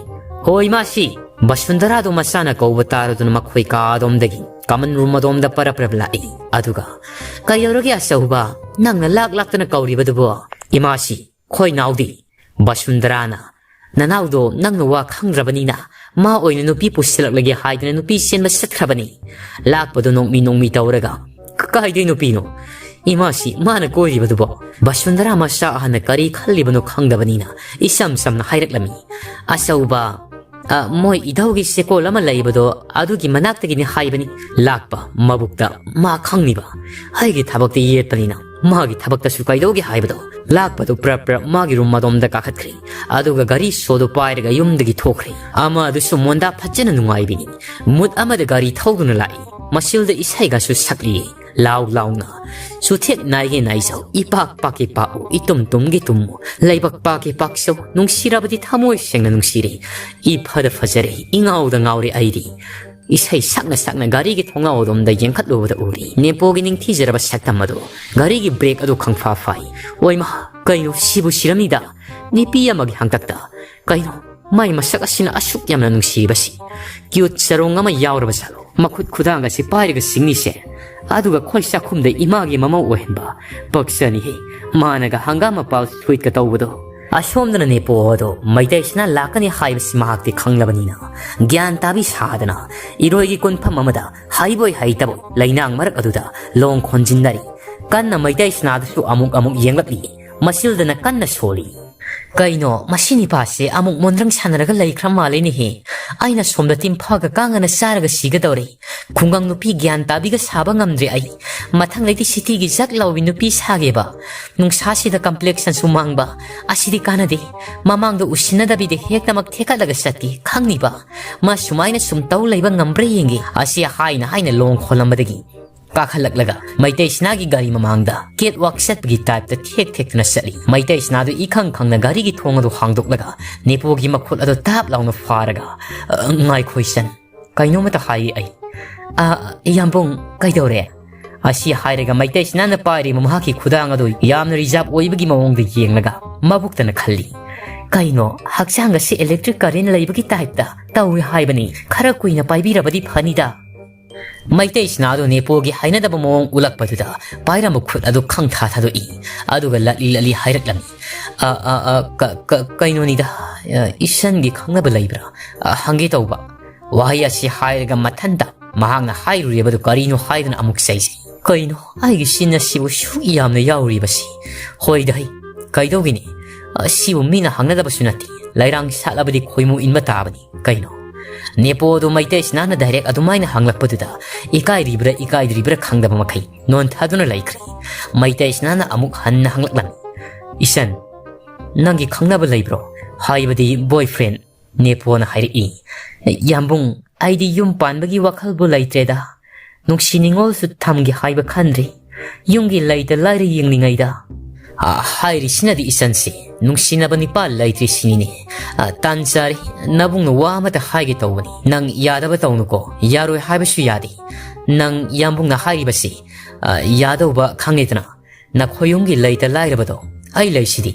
ꯍꯣ ꯏꯃꯥꯁꯤ!" ꯕꯁꯨꯟꯗꯔꯥꯗꯨ ꯃꯆꯥꯅ ꯀꯧꯕ ꯇꯥꯔꯗꯨꯅ ꯃꯈꯣꯏ ꯀꯥ ꯑꯗꯣꯝꯗꯒꯤ common room ꯑꯗꯣꯝꯗ ꯄꯔꯞ ꯄꯔꯞ ꯂꯥꯛꯏ꯫ ꯑꯗꯨꯒ, "ꯀꯩꯗꯧꯔꯒꯦ ꯑꯆꯧꯕ? ꯅꯪꯅ ꯂꯥꯛ ꯂꯥꯛꯇꯅ ꯀꯧꯔꯤꯕꯗꯨꯕꯣ?" "ꯏꯃꯥꯁꯤ, ꯈꯣꯏ ꯅꯥꯎꯗꯤ ꯕꯁꯨꯟꯗꯔꯥꯅ ꯅꯅꯥꯎꯗꯣ ꯅꯪꯅ ꯋꯥ ꯈꯪꯗ꯭ꯔꯕꯅꯤꯅ ꯃꯥ ꯑꯣꯏꯅ ꯅꯨꯄꯤ ꯄꯨꯁꯤꯜꯂꯛꯂꯒꯦ ꯍꯥꯏꯗꯅ ꯅꯨꯄꯤ ꯆꯦꯟꯕ ꯆꯠꯈ꯭ꯔꯕꯅꯤ꯫" ꯂꯥꯛꯄꯗꯣ ꯅꯣꯡꯃꯤ ꯅꯣꯡꯃꯤ ꯇꯧꯔꯒ, "ꯀ-, ꯀꯥꯏꯗꯩ ꯅꯨꯄꯤꯅꯣ? ꯏꯃꯥꯁꯤ ꯃꯥꯅ ꯀꯣꯏꯔꯤꯕꯗꯨꯕꯣ?" ꯕꯁꯨꯟꯗꯔꯥ ꯃꯆꯥ ꯑꯍꯟꯅ ꯀꯔꯤ ꯈꯜꯂꯤꯕꯅꯣ ꯈꯪꯗꯕꯅꯤꯅ ꯏꯆꯝ ꯆꯝꯅ ꯍꯥꯏꯔꯛꯂꯝꯃꯤ꯫ "ꯑꯆꯧꯕ, ꯑ, ꯃꯣꯏ ꯏꯙꯧꯒꯤ ꯆꯦꯀꯣꯜ ꯑꯃ ꯂꯩꯕꯗꯣ ꯑꯗꯨꯒꯤ ꯃꯅꯥꯛꯇꯒꯤꯅꯤ ꯍꯥꯏꯕꯅꯤ꯫" ꯂꯥꯛꯄ ꯃꯕꯨꯛꯇ ꯃꯥ ꯈꯪꯅꯤꯕ꯫ ꯑꯩꯒꯤ ꯊꯕꯛꯇ ꯌꯦꯠꯄꯅꯤꯅ ꯃꯥꯒꯤ ꯊꯕꯛꯇꯁꯨ ꯀꯩꯗꯧꯒꯦ ꯍꯥꯏꯕꯗꯣ? ꯂꯥꯛꯄꯗꯨ ꯄ꯭ꯔꯞ ꯄ꯭ꯔꯞ ꯃꯥꯒꯤ room ꯑꯗꯣꯝꯗ ꯀꯥꯈꯠꯈ꯭ꯔꯦ꯫ ꯑꯗꯨꯒ ꯒꯥꯔꯤ ꯁꯣꯗꯨ ꯄꯥꯏꯔꯒ ꯌꯨꯝꯗꯒꯤ ꯊꯣꯛꯈ꯭ꯔꯦ꯫ ꯑꯃ ꯑꯗꯨꯁꯨ ꯃꯣꯟꯗꯥ ꯐꯖꯅ ꯅꯨꯡꯉꯥꯏꯕꯤꯅꯤ꯫ Mood ꯑꯃꯗ ꯒꯥꯔꯤ ꯊꯧꯗꯨꯅ ꯂꯥꯛꯏ꯫ ꯃꯁꯤꯜꯗ ꯏꯁꯩꯒꯁꯨ ꯁꯛꯂꯤ꯫ ꯂꯥꯎ ꯂꯥꯎꯅ, "ꯆꯨꯊꯦꯛ ꯅꯥꯏꯒꯦ ꯅꯥꯏꯖꯧ, ꯏꯄꯥꯛ ꯄꯥꯛꯀꯦ ꯄꯥꯛꯎ, ꯏꯇꯨꯝ ꯇꯨꯝꯒꯦ ꯇꯨꯝꯃꯨ, ꯂꯩꯕꯛ ꯄꯥꯛꯀꯦ ꯄꯥꯛꯆꯧ, ꯅꯨꯡꯁꯤꯔꯕꯗꯤ ꯊꯃꯣꯏ ꯁꯦꯡꯅ ꯅꯨꯡꯁꯤꯔꯦ, ꯏꯐꯗ ꯐꯖꯔꯦ, ꯏꯉꯥꯎꯗ ꯉꯥꯎꯔꯦ ꯑꯩꯗꯤ꯫" ꯏꯁꯩ ꯁꯛꯅ ꯁꯛꯅ ꯒꯥꯔꯤꯒꯤ ꯊꯣꯡꯅꯥꯎ ꯑꯗꯣꯝꯗ ꯌꯦꯡꯈꯠꯂꯨꯕꯗ ꯎꯔꯤ ꯅꯦꯄꯣꯒꯤ ꯅꯤꯡꯊꯤꯖꯔꯕ ꯁꯛꯇꯝ ꯑꯗꯨ꯫ ꯒꯥꯔꯤꯒꯤ brake ꯑꯗꯨ ꯈꯪꯐꯥ ꯐꯥꯏ꯫ "ꯑꯣꯏꯃꯥ, ꯀꯩꯅꯣ ꯁꯤꯕꯨ ꯁꯤꯔꯝꯃꯤꯗ? ꯅꯨꯄꯤ ꯑꯃꯒꯤ ꯍꯥꯡꯇꯛꯇ꯫ ꯀꯩꯅꯣ, ꯃꯥꯏ ꯃꯁꯛ ꯑꯁꯤꯅ ꯑꯁꯨꯛ ꯌꯥꯝꯅ ꯅꯨꯡꯁꯤꯔꯤꯕꯁꯤ? Cute ꯆꯔꯣꯡ ꯑꯃ ꯌꯥꯎꯔꯕ ꯖꯥꯠꯂꯣ? ꯃꯈꯨꯠ ꯈꯨꯗꯥꯡ ꯑꯁꯤ ꯄꯥꯏꯔꯒ ꯁꯤꯡꯂꯤꯁꯦ? ꯑꯗꯨꯒ ꯈꯣꯏ ꯆꯥꯛꯈꯨꯝꯗ ꯏꯃꯥꯒꯤ ꯃꯃꯧ ꯑꯣꯏꯍꯟꯕ꯫ ꯄꯛꯆꯅꯤꯍꯦ, ꯃꯥꯅꯒ ꯍꯪꯒꯥꯝ ꯃꯄꯥꯜ sweetꯀ ꯇꯧꯕꯗꯣ꯫ ꯑꯁꯣꯝꯗꯅ ꯅꯦꯄꯣ ꯑꯗꯣ ꯃꯩꯇꯩꯁꯤꯅ ꯂꯥꯛꯀꯅꯤ ꯍꯥꯏꯕꯁꯤ ꯃꯍꯥꯛꯇꯤ ꯈꯪꯂꯕꯅꯤꯅ, ꯒ꯭ꯌꯥꯟ ꯇꯥꯕꯤ ꯁꯥꯗꯅ ꯏꯔꯣꯏꯒꯤ ꯀꯣꯟꯐꯝ ꯑꯃꯗ ꯍꯩꯕꯣꯏ ꯍꯩꯇꯕꯣꯏ ꯂꯩꯅꯥꯡ ꯃꯔꯛ ꯑꯗꯨꯗ ꯂꯣꯡ ꯈꯣꯟꯖꯤꯟꯅꯔꯤ꯫ ꯀꯟꯅ ꯃꯩꯇꯩꯁꯤꯅꯥꯗꯁꯨ ꯑꯃꯨꯛ ꯑꯃꯨꯛ ꯌꯦꯡꯂꯛꯂꯤ꯫ ꯃꯁꯤꯜꯗꯅ ꯀꯟꯅ ꯁꯣꯜꯂꯤ꯫ "ꯀꯩꯅꯣ, ꯃꯁꯤ ꯅꯤꯄꯥꯁꯦ ꯑꯃꯨꯛ ꯃꯣꯟꯗ꯭ꯔꯪ ꯁꯥꯟꯅꯔꯒ ꯂꯩꯈ꯭ꯔ ꯃꯥꯜꯂꯦꯅꯦꯍꯦ꯫ ꯑꯩꯅ ꯁꯣꯝꯗ ꯇꯤꯝꯐꯥꯒ ꯀꯥꯡꯒꯅ ꯆꯥꯔꯒ ꯁꯤꯒꯗꯧꯔꯦ꯫ ꯈꯨꯡꯒꯪ ꯅꯨꯄꯤ ꯒ꯭ꯌꯥꯟ ꯇꯥꯕꯤꯒ ꯁꯥꯕ ꯉꯝꯗ꯭ꯔꯦ ꯑꯩ꯫ ꯃꯊꯪꯗꯩꯗꯤ ꯁꯤꯇꯤꯒꯤ ꯖꯛ ꯂꯥꯎꯕꯤ ꯅꯨꯄꯤ ꯁꯥꯒꯦꯕ꯫ ꯅꯨꯡꯁꯥꯁꯤꯗ ꯀꯝꯄ꯭ꯂꯦꯛꯁꯟꯁꯨ ꯃꯥꯡꯕ꯫ ꯑꯁꯤꯗꯤ ꯀꯥꯟꯅꯗꯦ꯫ ꯃꯃꯥꯡꯗ ꯎꯁꯤꯟꯅꯗꯕꯤꯗ ꯍꯦꯛꯇꯃꯛ ꯊꯦꯛꯀꯠꯂꯒ ꯆꯠꯀꯦ, ꯈꯪꯅꯤꯕ꯫ ꯃꯥ ꯁꯨꯃꯥꯏꯅ ꯁꯨꯝ ꯇꯧ ꯂꯩꯕ ꯉꯝꯕ꯭ꯔꯥ ꯌꯦꯡꯒꯦ"꯫ ꯑꯁꯤ ꯍꯥꯏꯅ ꯍꯥꯏꯅ ꯂꯣꯡ ꯈꯣꯜꯂꯝꯕꯗꯒꯤ ꯀꯥꯈꯠꯂꯛꯂꯒ ꯃꯩꯇꯩ ꯁꯤꯅꯥꯒꯤ ꯒꯥꯔꯤ ꯃꯃꯥꯡꯗ ꯀꯦꯠ ꯋꯥꯛ ꯆꯠꯄꯒꯤ ꯇꯥꯏꯞꯇ ꯊꯦꯛ ꯊꯦꯛꯇꯨꯅ ꯆꯠꯂꯤ꯫ ꯃꯩꯇꯩ ꯁꯤꯅꯥꯗꯨ ꯏꯈꯪ ꯈꯪꯅ ꯒꯥꯔꯤꯒꯤ ꯊꯣꯡ ꯑꯗꯨ ꯍꯥꯡꯗꯣꯛꯂꯒ ꯅꯦꯄꯣꯒꯤ ꯃꯈꯨꯠ ꯑꯗꯨ ꯇꯥꯞ ꯂꯥꯎꯅ ꯐꯥꯔꯒ, "ꯑ, ꯉꯥꯏꯈꯣ ꯏꯆꯟ, ꯀꯩꯅꯣꯝꯃꯇ ꯍꯥꯏꯒꯦ ꯑꯩ"꯫ "ꯑ, ꯏꯌꯥꯝꯕꯨꯡ, ꯀꯩꯗꯧꯔꯦ?" ꯑꯁꯤ ꯍꯥꯏꯔꯒ ꯃꯩꯇꯩ ꯁꯤꯅꯥꯅ ꯄꯥꯏꯔꯤꯕ ꯃꯍꯥꯛꯀꯤ ꯈꯨꯗꯥꯡ ꯑꯗꯨ ꯌꯥꯝꯅ ꯔꯤꯖꯥꯕ ꯑꯣꯏꯕꯒꯤ ꯃꯑꯣꯡꯗ ꯌꯦꯡꯂꯒ ꯃꯕꯨꯛꯇꯅ ꯈꯜꯂꯤ, "ꯀꯩꯅꯣ, ꯍꯛꯆꯥꯡ ꯑꯁꯤ ꯏꯂꯦꯛꯇ꯭ꯔꯤꯛ ꯀꯔꯦꯟ ꯂꯩꯕꯒꯤ ꯇꯥꯏꯞꯇ ꯇꯧꯏ ꯍꯥꯏꯕꯅꯤ꯫ ꯈꯔ ꯀꯨꯏꯅ ꯄꯥꯏꯕꯤꯔꯕꯗꯤ ꯐꯅꯤꯗ"꯫ ꯃꯩꯇꯩ ꯁꯤꯅꯥꯗꯨ ꯅꯦꯄꯣꯒꯤ ꯍꯩꯅꯗꯕ ꯃꯑꯣꯡ ꯎꯠꯂꯛꯄꯗꯨꯗ ꯄꯥꯏꯔꯝꯕ ꯈꯨꯠ ꯑꯗꯨ ꯈꯪꯊꯥ ꯊꯥꯗꯣꯛꯏ꯫ ꯑꯗꯨꯒ ꯂꯠꯂꯤ ꯂꯠꯂꯤ ꯍꯥꯏꯔꯛꯂꯝꯃꯤ, "ꯑ, ꯑ, ꯑ, ꯀ-, ꯀ-, ꯀꯩꯅꯣꯅꯤꯗ, ꯑ, ꯏꯁꯟꯒꯤ ꯈꯪꯅꯕ ꯂꯩꯕ꯭ꯔꯥ? ꯑ, ꯍꯪꯒꯦ ꯇꯧꯕ"꯫ ꯋꯥꯍꯩ ꯑꯁꯤ ꯍꯥꯏꯔꯒ ꯃꯊꯟꯇ ꯃꯍꯥꯛꯅ ꯍꯥꯏꯔꯨꯔꯤꯕꯗꯨ ꯀꯔꯤꯅꯣ ꯍꯥꯏꯗꯨꯅ ꯑꯃꯨꯛ ꯆꯩꯖꯩ꯫ "ꯀꯩꯅꯣ, ꯑꯩꯒꯤ ꯁꯤꯟ ꯑꯁꯤꯕꯨ ꯁꯨꯛ ꯌꯥꯝꯅ ꯌꯥꯎꯔꯤꯕꯁꯤ? ꯍꯣꯏꯗ ꯍꯩ, ꯀꯩꯗꯧꯒꯅꯤ? ꯑꯁꯤꯕꯨ ꯃꯤꯅ ꯍꯪꯅꯗꯕꯁꯨ ꯅꯠꯇꯦ꯫ ꯂꯩꯔꯥꯡ ꯁꯥꯠꯂꯕꯗꯤ ꯈꯣꯏꯃꯨ ꯏꯟꯕ ꯇꯥꯕꯅꯤ ꯀꯩꯅꯣ"꯫ ꯅꯦꯄꯣꯗꯨ ꯃꯩꯇꯩ ꯁꯤꯅꯥꯅ ꯗꯥꯏꯔꯦꯛ ꯑꯗꯨꯃꯥꯏꯅ ꯍꯪꯂꯛꯄꯗꯨꯗ ꯏꯀꯥꯏꯔꯤꯕ꯭ꯔꯥ ꯏꯀꯥꯏꯗ꯭ꯔꯤꯕ꯭ꯔꯥ ꯈꯪꯗꯕ ꯃꯈꯩ ꯅꯣꯟꯊꯗꯨꯅ ꯂꯩꯈ꯭ꯔꯦ꯫ ꯃꯩꯇꯩ ꯁꯤꯅꯥꯅ ꯑꯃꯨꯛ ꯍꯟꯅ ꯍꯪꯂꯛꯂꯝꯃꯤ, "ꯏꯆꯟ, ꯅꯪꯒꯤ ꯈꯪꯅꯕ ꯂꯩꯕ꯭ꯔꯣ? ꯍꯥꯏꯕꯗꯤ ꯕꯣꯏ ꯐ꯭ꯔꯦꯟ?" ꯅꯦꯄꯣꯅ ꯍꯥꯏꯔꯛꯏ, "ꯌꯥꯝꯕꯨꯡ, ꯑꯩꯗꯤ ꯌꯨꯝ ꯄꯥꯟꯕꯒꯤ ꯋꯥꯈꯜꯕꯨ ꯂꯩꯇ꯭ꯔꯦꯗ꯫ ꯅꯨꯡꯁꯤ ꯅꯤꯉꯣꯜꯁꯨ ꯊꯝꯒꯦ ꯍꯥꯏꯕ ꯈꯟꯗ꯭ꯔꯤ꯫ ꯌꯨꯝꯒꯤ ꯂꯩꯇ ꯂꯥꯏꯔ ꯌꯦꯡꯂꯤꯉꯩꯗ"꯫ "ꯑ, ꯍꯥꯏꯔꯤꯁꯤꯅꯗꯤ ꯏꯆꯟꯁꯤ ꯅꯨꯡꯁꯤꯅꯕ ꯅꯤꯄꯥ ꯂꯩꯇ꯭ꯔꯤ ꯁꯤꯅꯤꯅꯦ꯫ ꯑ, ꯇꯥꯟ ꯆꯥꯔꯦ, ꯅꯕꯨꯡꯅ ꯋꯥ ꯑꯃꯇ ꯍꯥꯏꯒꯦ ꯇꯧꯕꯅꯤ꯫ ꯅꯪ ꯌꯥꯗꯕ ꯇꯧꯅꯨꯀꯣ, ꯌꯥꯔꯣꯏ ꯍꯥꯏꯕꯁꯨ ꯌꯥꯗꯦ꯫ ꯅꯪ ꯌꯥꯝꯕꯨꯡꯅ ꯍꯥꯏꯔꯤꯕꯁꯤ, ꯑ, ꯌꯥꯗꯧꯕ ꯈꯪꯉꯦꯗꯅ꯫ ꯅꯈꯣꯏ ꯌꯨꯝꯒꯤ ꯂꯩꯇ ꯂꯥꯏꯔꯕꯗꯣ ꯑꯩ ꯂꯩꯁꯤꯗꯤ"꯫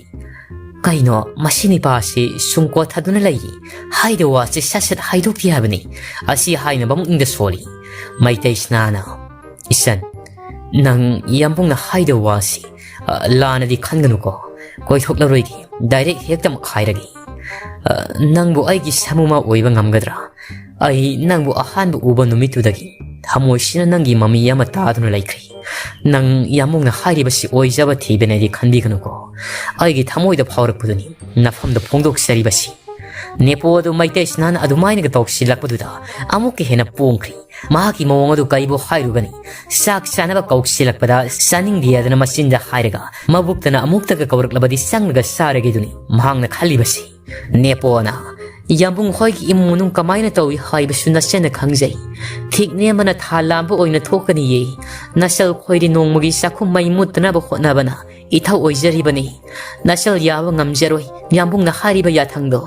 "ꯀꯩꯅꯣ, ꯃꯁꯤ ꯅꯤꯄꯥꯁꯤ ꯁꯨꯝ ꯀꯣꯊꯗꯨꯅ ꯂꯩꯌꯦ꯫ ꯍꯥꯏꯗꯧ ꯋꯥꯁꯤ ꯁꯠ ꯁꯠ ꯍꯥꯏꯗꯣꯛꯇꯦ ꯍꯥꯏꯕꯅꯤ"꯫ ꯑꯁꯤ ꯍꯥꯏꯅꯕ ꯑꯃꯨꯛ ꯏꯪꯗ ꯁꯣꯜꯂꯤ꯫ ꯃꯩꯇꯩ ꯁꯤꯅꯥꯅ, "ꯏꯆꯟ, ꯅꯪ ꯌꯥꯝꯕꯨꯡꯅ ꯍꯥꯏꯗꯧ ꯋꯥꯁꯤ, ꯑ, ꯂꯥꯟꯅꯗꯤ ꯈꯟꯒꯅꯨꯀꯣ꯫ ꯀꯣꯏꯊꯣꯛꯂꯔꯣꯏꯒꯦ, ꯗꯥꯏꯔꯦꯛ ꯍꯦꯛꯇꯃꯛ ꯍꯥꯏꯔꯒꯦ꯫ ꯑ, ꯅꯪꯕꯨ ꯑꯩꯒꯤ ꯁꯥꯃꯨꯃꯥ ꯑꯣꯏꯕ ꯉꯝꯒꯗ꯭ꯔꯥ? ꯑꯩ ꯅꯪꯕꯨ ꯑꯍꯥꯟꯕ ꯎꯕ ꯅꯨꯃꯤꯠꯇꯨꯗꯒꯤ ꯊꯃꯣꯏꯁꯤꯅ ꯅꯪꯒꯤ ꯃꯃꯤ ꯑꯃ ꯇꯥꯗꯨꯅ ꯂꯩꯈ꯭ꯔꯦ꯫ ꯅꯪ ꯌꯥꯝꯕꯨꯡꯅ ꯍꯥꯏꯔꯤꯕꯁꯤ ꯑꯣꯏꯖꯕ ꯊꯤꯕꯅꯦꯗꯤ ꯈꯟꯕꯤꯒꯅꯨꯀꯣ꯫ ꯑꯩꯒꯤ ꯊꯃꯣꯏꯗ ꯐꯥꯎꯔꯛꯄꯗꯨꯅꯤ ꯅꯐꯝꯗ ꯐꯣꯡꯗꯣꯛꯆꯔꯤꯕꯁꯤ꯫ ꯅꯦꯄꯣ ꯑꯗꯨ ꯃꯩꯇꯩ ꯁꯅꯥꯅ ꯑꯗꯨꯃꯥꯏꯅꯒ ꯇꯧꯁꯤꯜꯂꯛꯄꯗꯨꯗ ꯑꯃꯨꯛꯀ ꯍꯦꯟꯅ ꯄꯣꯡꯈ꯭ꯔꯦ꯫ ꯃꯍꯥꯛꯀꯤ ꯃꯑꯣꯡ ꯑꯗꯨ ꯀꯩꯕꯨ ꯍꯥꯏꯔꯨꯒꯅꯤ? ꯆꯥꯛ ꯆꯥꯅꯕ ꯀꯧꯁꯤꯜꯂꯛꯄꯗ ꯆꯥꯅꯤꯡꯗꯦ ꯍꯥꯏꯗꯅ ꯃꯆꯤꯟꯗ ꯍꯥꯏꯔꯒ, ꯃꯕꯨꯛꯇꯅ ꯑꯃꯨꯛꯇꯒ ꯀꯧꯔꯛꯂꯕꯗꯤ ꯆꯪꯂꯒ ꯆꯥꯔꯒꯦꯗꯨꯅꯤ ꯃꯍꯥꯛꯅ ꯈꯜꯂꯤꯕꯁꯤ꯫ ꯅꯦꯄꯣꯅ, "ꯌꯥꯝꯕꯨꯡ ꯍꯣꯏꯒꯤ ꯏꯃꯨꯡ ꯃꯅꯨꯡ ꯀꯃꯥꯏꯅ ꯇꯧꯏ ꯍꯥꯏꯕꯁꯨ ꯅꯆꯟꯅ ꯈꯪꯖꯩ꯫ ꯊꯤꯛ ꯅꯦꯝꯕꯅ ꯊꯥ ꯂꯥꯝꯕ ꯑꯣꯏꯅ ꯊꯣꯛꯀꯅꯤꯌꯦ꯫ ꯅꯆꯜ ꯈꯣꯏꯗꯤ ꯅꯣꯡꯃꯒꯤ ꯆꯥꯛꯈꯨꯝ ꯃꯩ ꯃꯨꯠꯇꯅꯕ ꯍꯣꯠꯅꯕꯅ ꯏꯊꯧ ꯑꯣꯏꯖꯔꯤꯕꯅꯤ꯫ ꯅꯆꯜ ꯌꯥꯕ ꯉꯝꯖꯔꯣꯏ ꯌꯥꯝꯕꯨꯡꯅ ꯍꯥꯏꯔꯤꯕ ꯌꯥꯊꯪꯗꯣ"꯫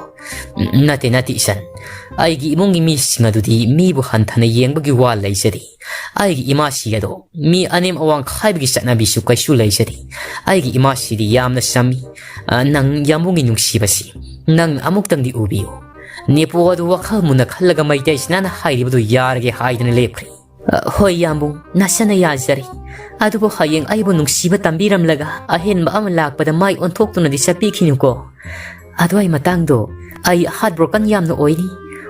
"ꯅꯠꯇꯦ, ꯅꯠꯇꯦ ꯏꯆꯟ꯫ ꯑꯩꯒꯤ ꯏꯃꯨꯡꯒꯤ ꯃꯤꯁꯤꯡ ꯑꯗꯨꯗꯤ ꯃꯤꯕꯨ ꯍꯟꯊꯅ ꯌꯦꯡꯕꯒꯤ ꯋꯥ ꯂꯩꯖꯗꯦ꯫ ꯑꯩꯒꯤ ꯏꯃꯥꯁꯤ ꯑꯗꯣ ꯃꯤ ꯑꯅꯦꯝ ꯑꯋꯥꯡ ꯈꯥꯏꯕꯒꯤ ꯆꯠꯅꯕꯤꯁꯨ ꯀꯩꯁꯨ ꯂꯩꯖꯗꯦ꯫ ꯑꯩꯒꯤ ꯏꯃꯥꯁꯤꯗꯤ ꯌꯥꯝꯅ ꯆꯝꯃꯤ꯫ ꯑ, ꯅꯪ ꯌꯥꯝꯕꯨꯡꯒꯤ ꯅꯨꯡꯁꯤꯕꯁꯤ ꯅꯪꯅ ꯑꯃꯨꯛꯇꯪꯗꯤ ꯎꯕꯤꯌꯨ"꯫ ꯅꯦꯄꯣ ꯑꯗꯨ ꯋꯥꯈꯜ ꯃꯨꯟꯅ ꯈꯜꯂꯒ ꯃꯩꯇꯩ ꯁꯅꯥꯅ ꯍꯥꯏꯔꯤꯕꯗꯨ ꯌꯥꯔꯒꯦ ꯍꯥꯏꯗꯅ ꯂꯦꯞꯈ꯭ꯔꯦ꯫ "ꯑ, ꯍꯣꯏ ꯌꯥꯝꯕꯨꯡ, ꯅꯆꯟꯅ ꯌꯥꯖꯔꯦ꯫ ꯑꯗꯨꯕꯨ ꯍꯌꯦꯡ ꯑꯩꯕꯨ ꯅꯨꯡꯁꯤꯕ ꯇꯝꯕꯤꯔꯝꯂꯒ ꯑꯍꯦꯟꯕ ꯑꯃ ꯂꯥꯛꯄꯗ ꯃꯥꯏ ꯑꯣꯟꯊꯣꯛꯇꯨꯅꯗꯤ ꯆꯠꯄꯤꯈꯤꯅꯨꯀꯣ꯫ ꯑꯗꯨꯋꯥꯏ ꯃꯇꯥꯡꯗꯣ ꯑꯩ heartbroken ꯌꯥꯝꯅ ꯑꯣꯏꯅꯤ"꯫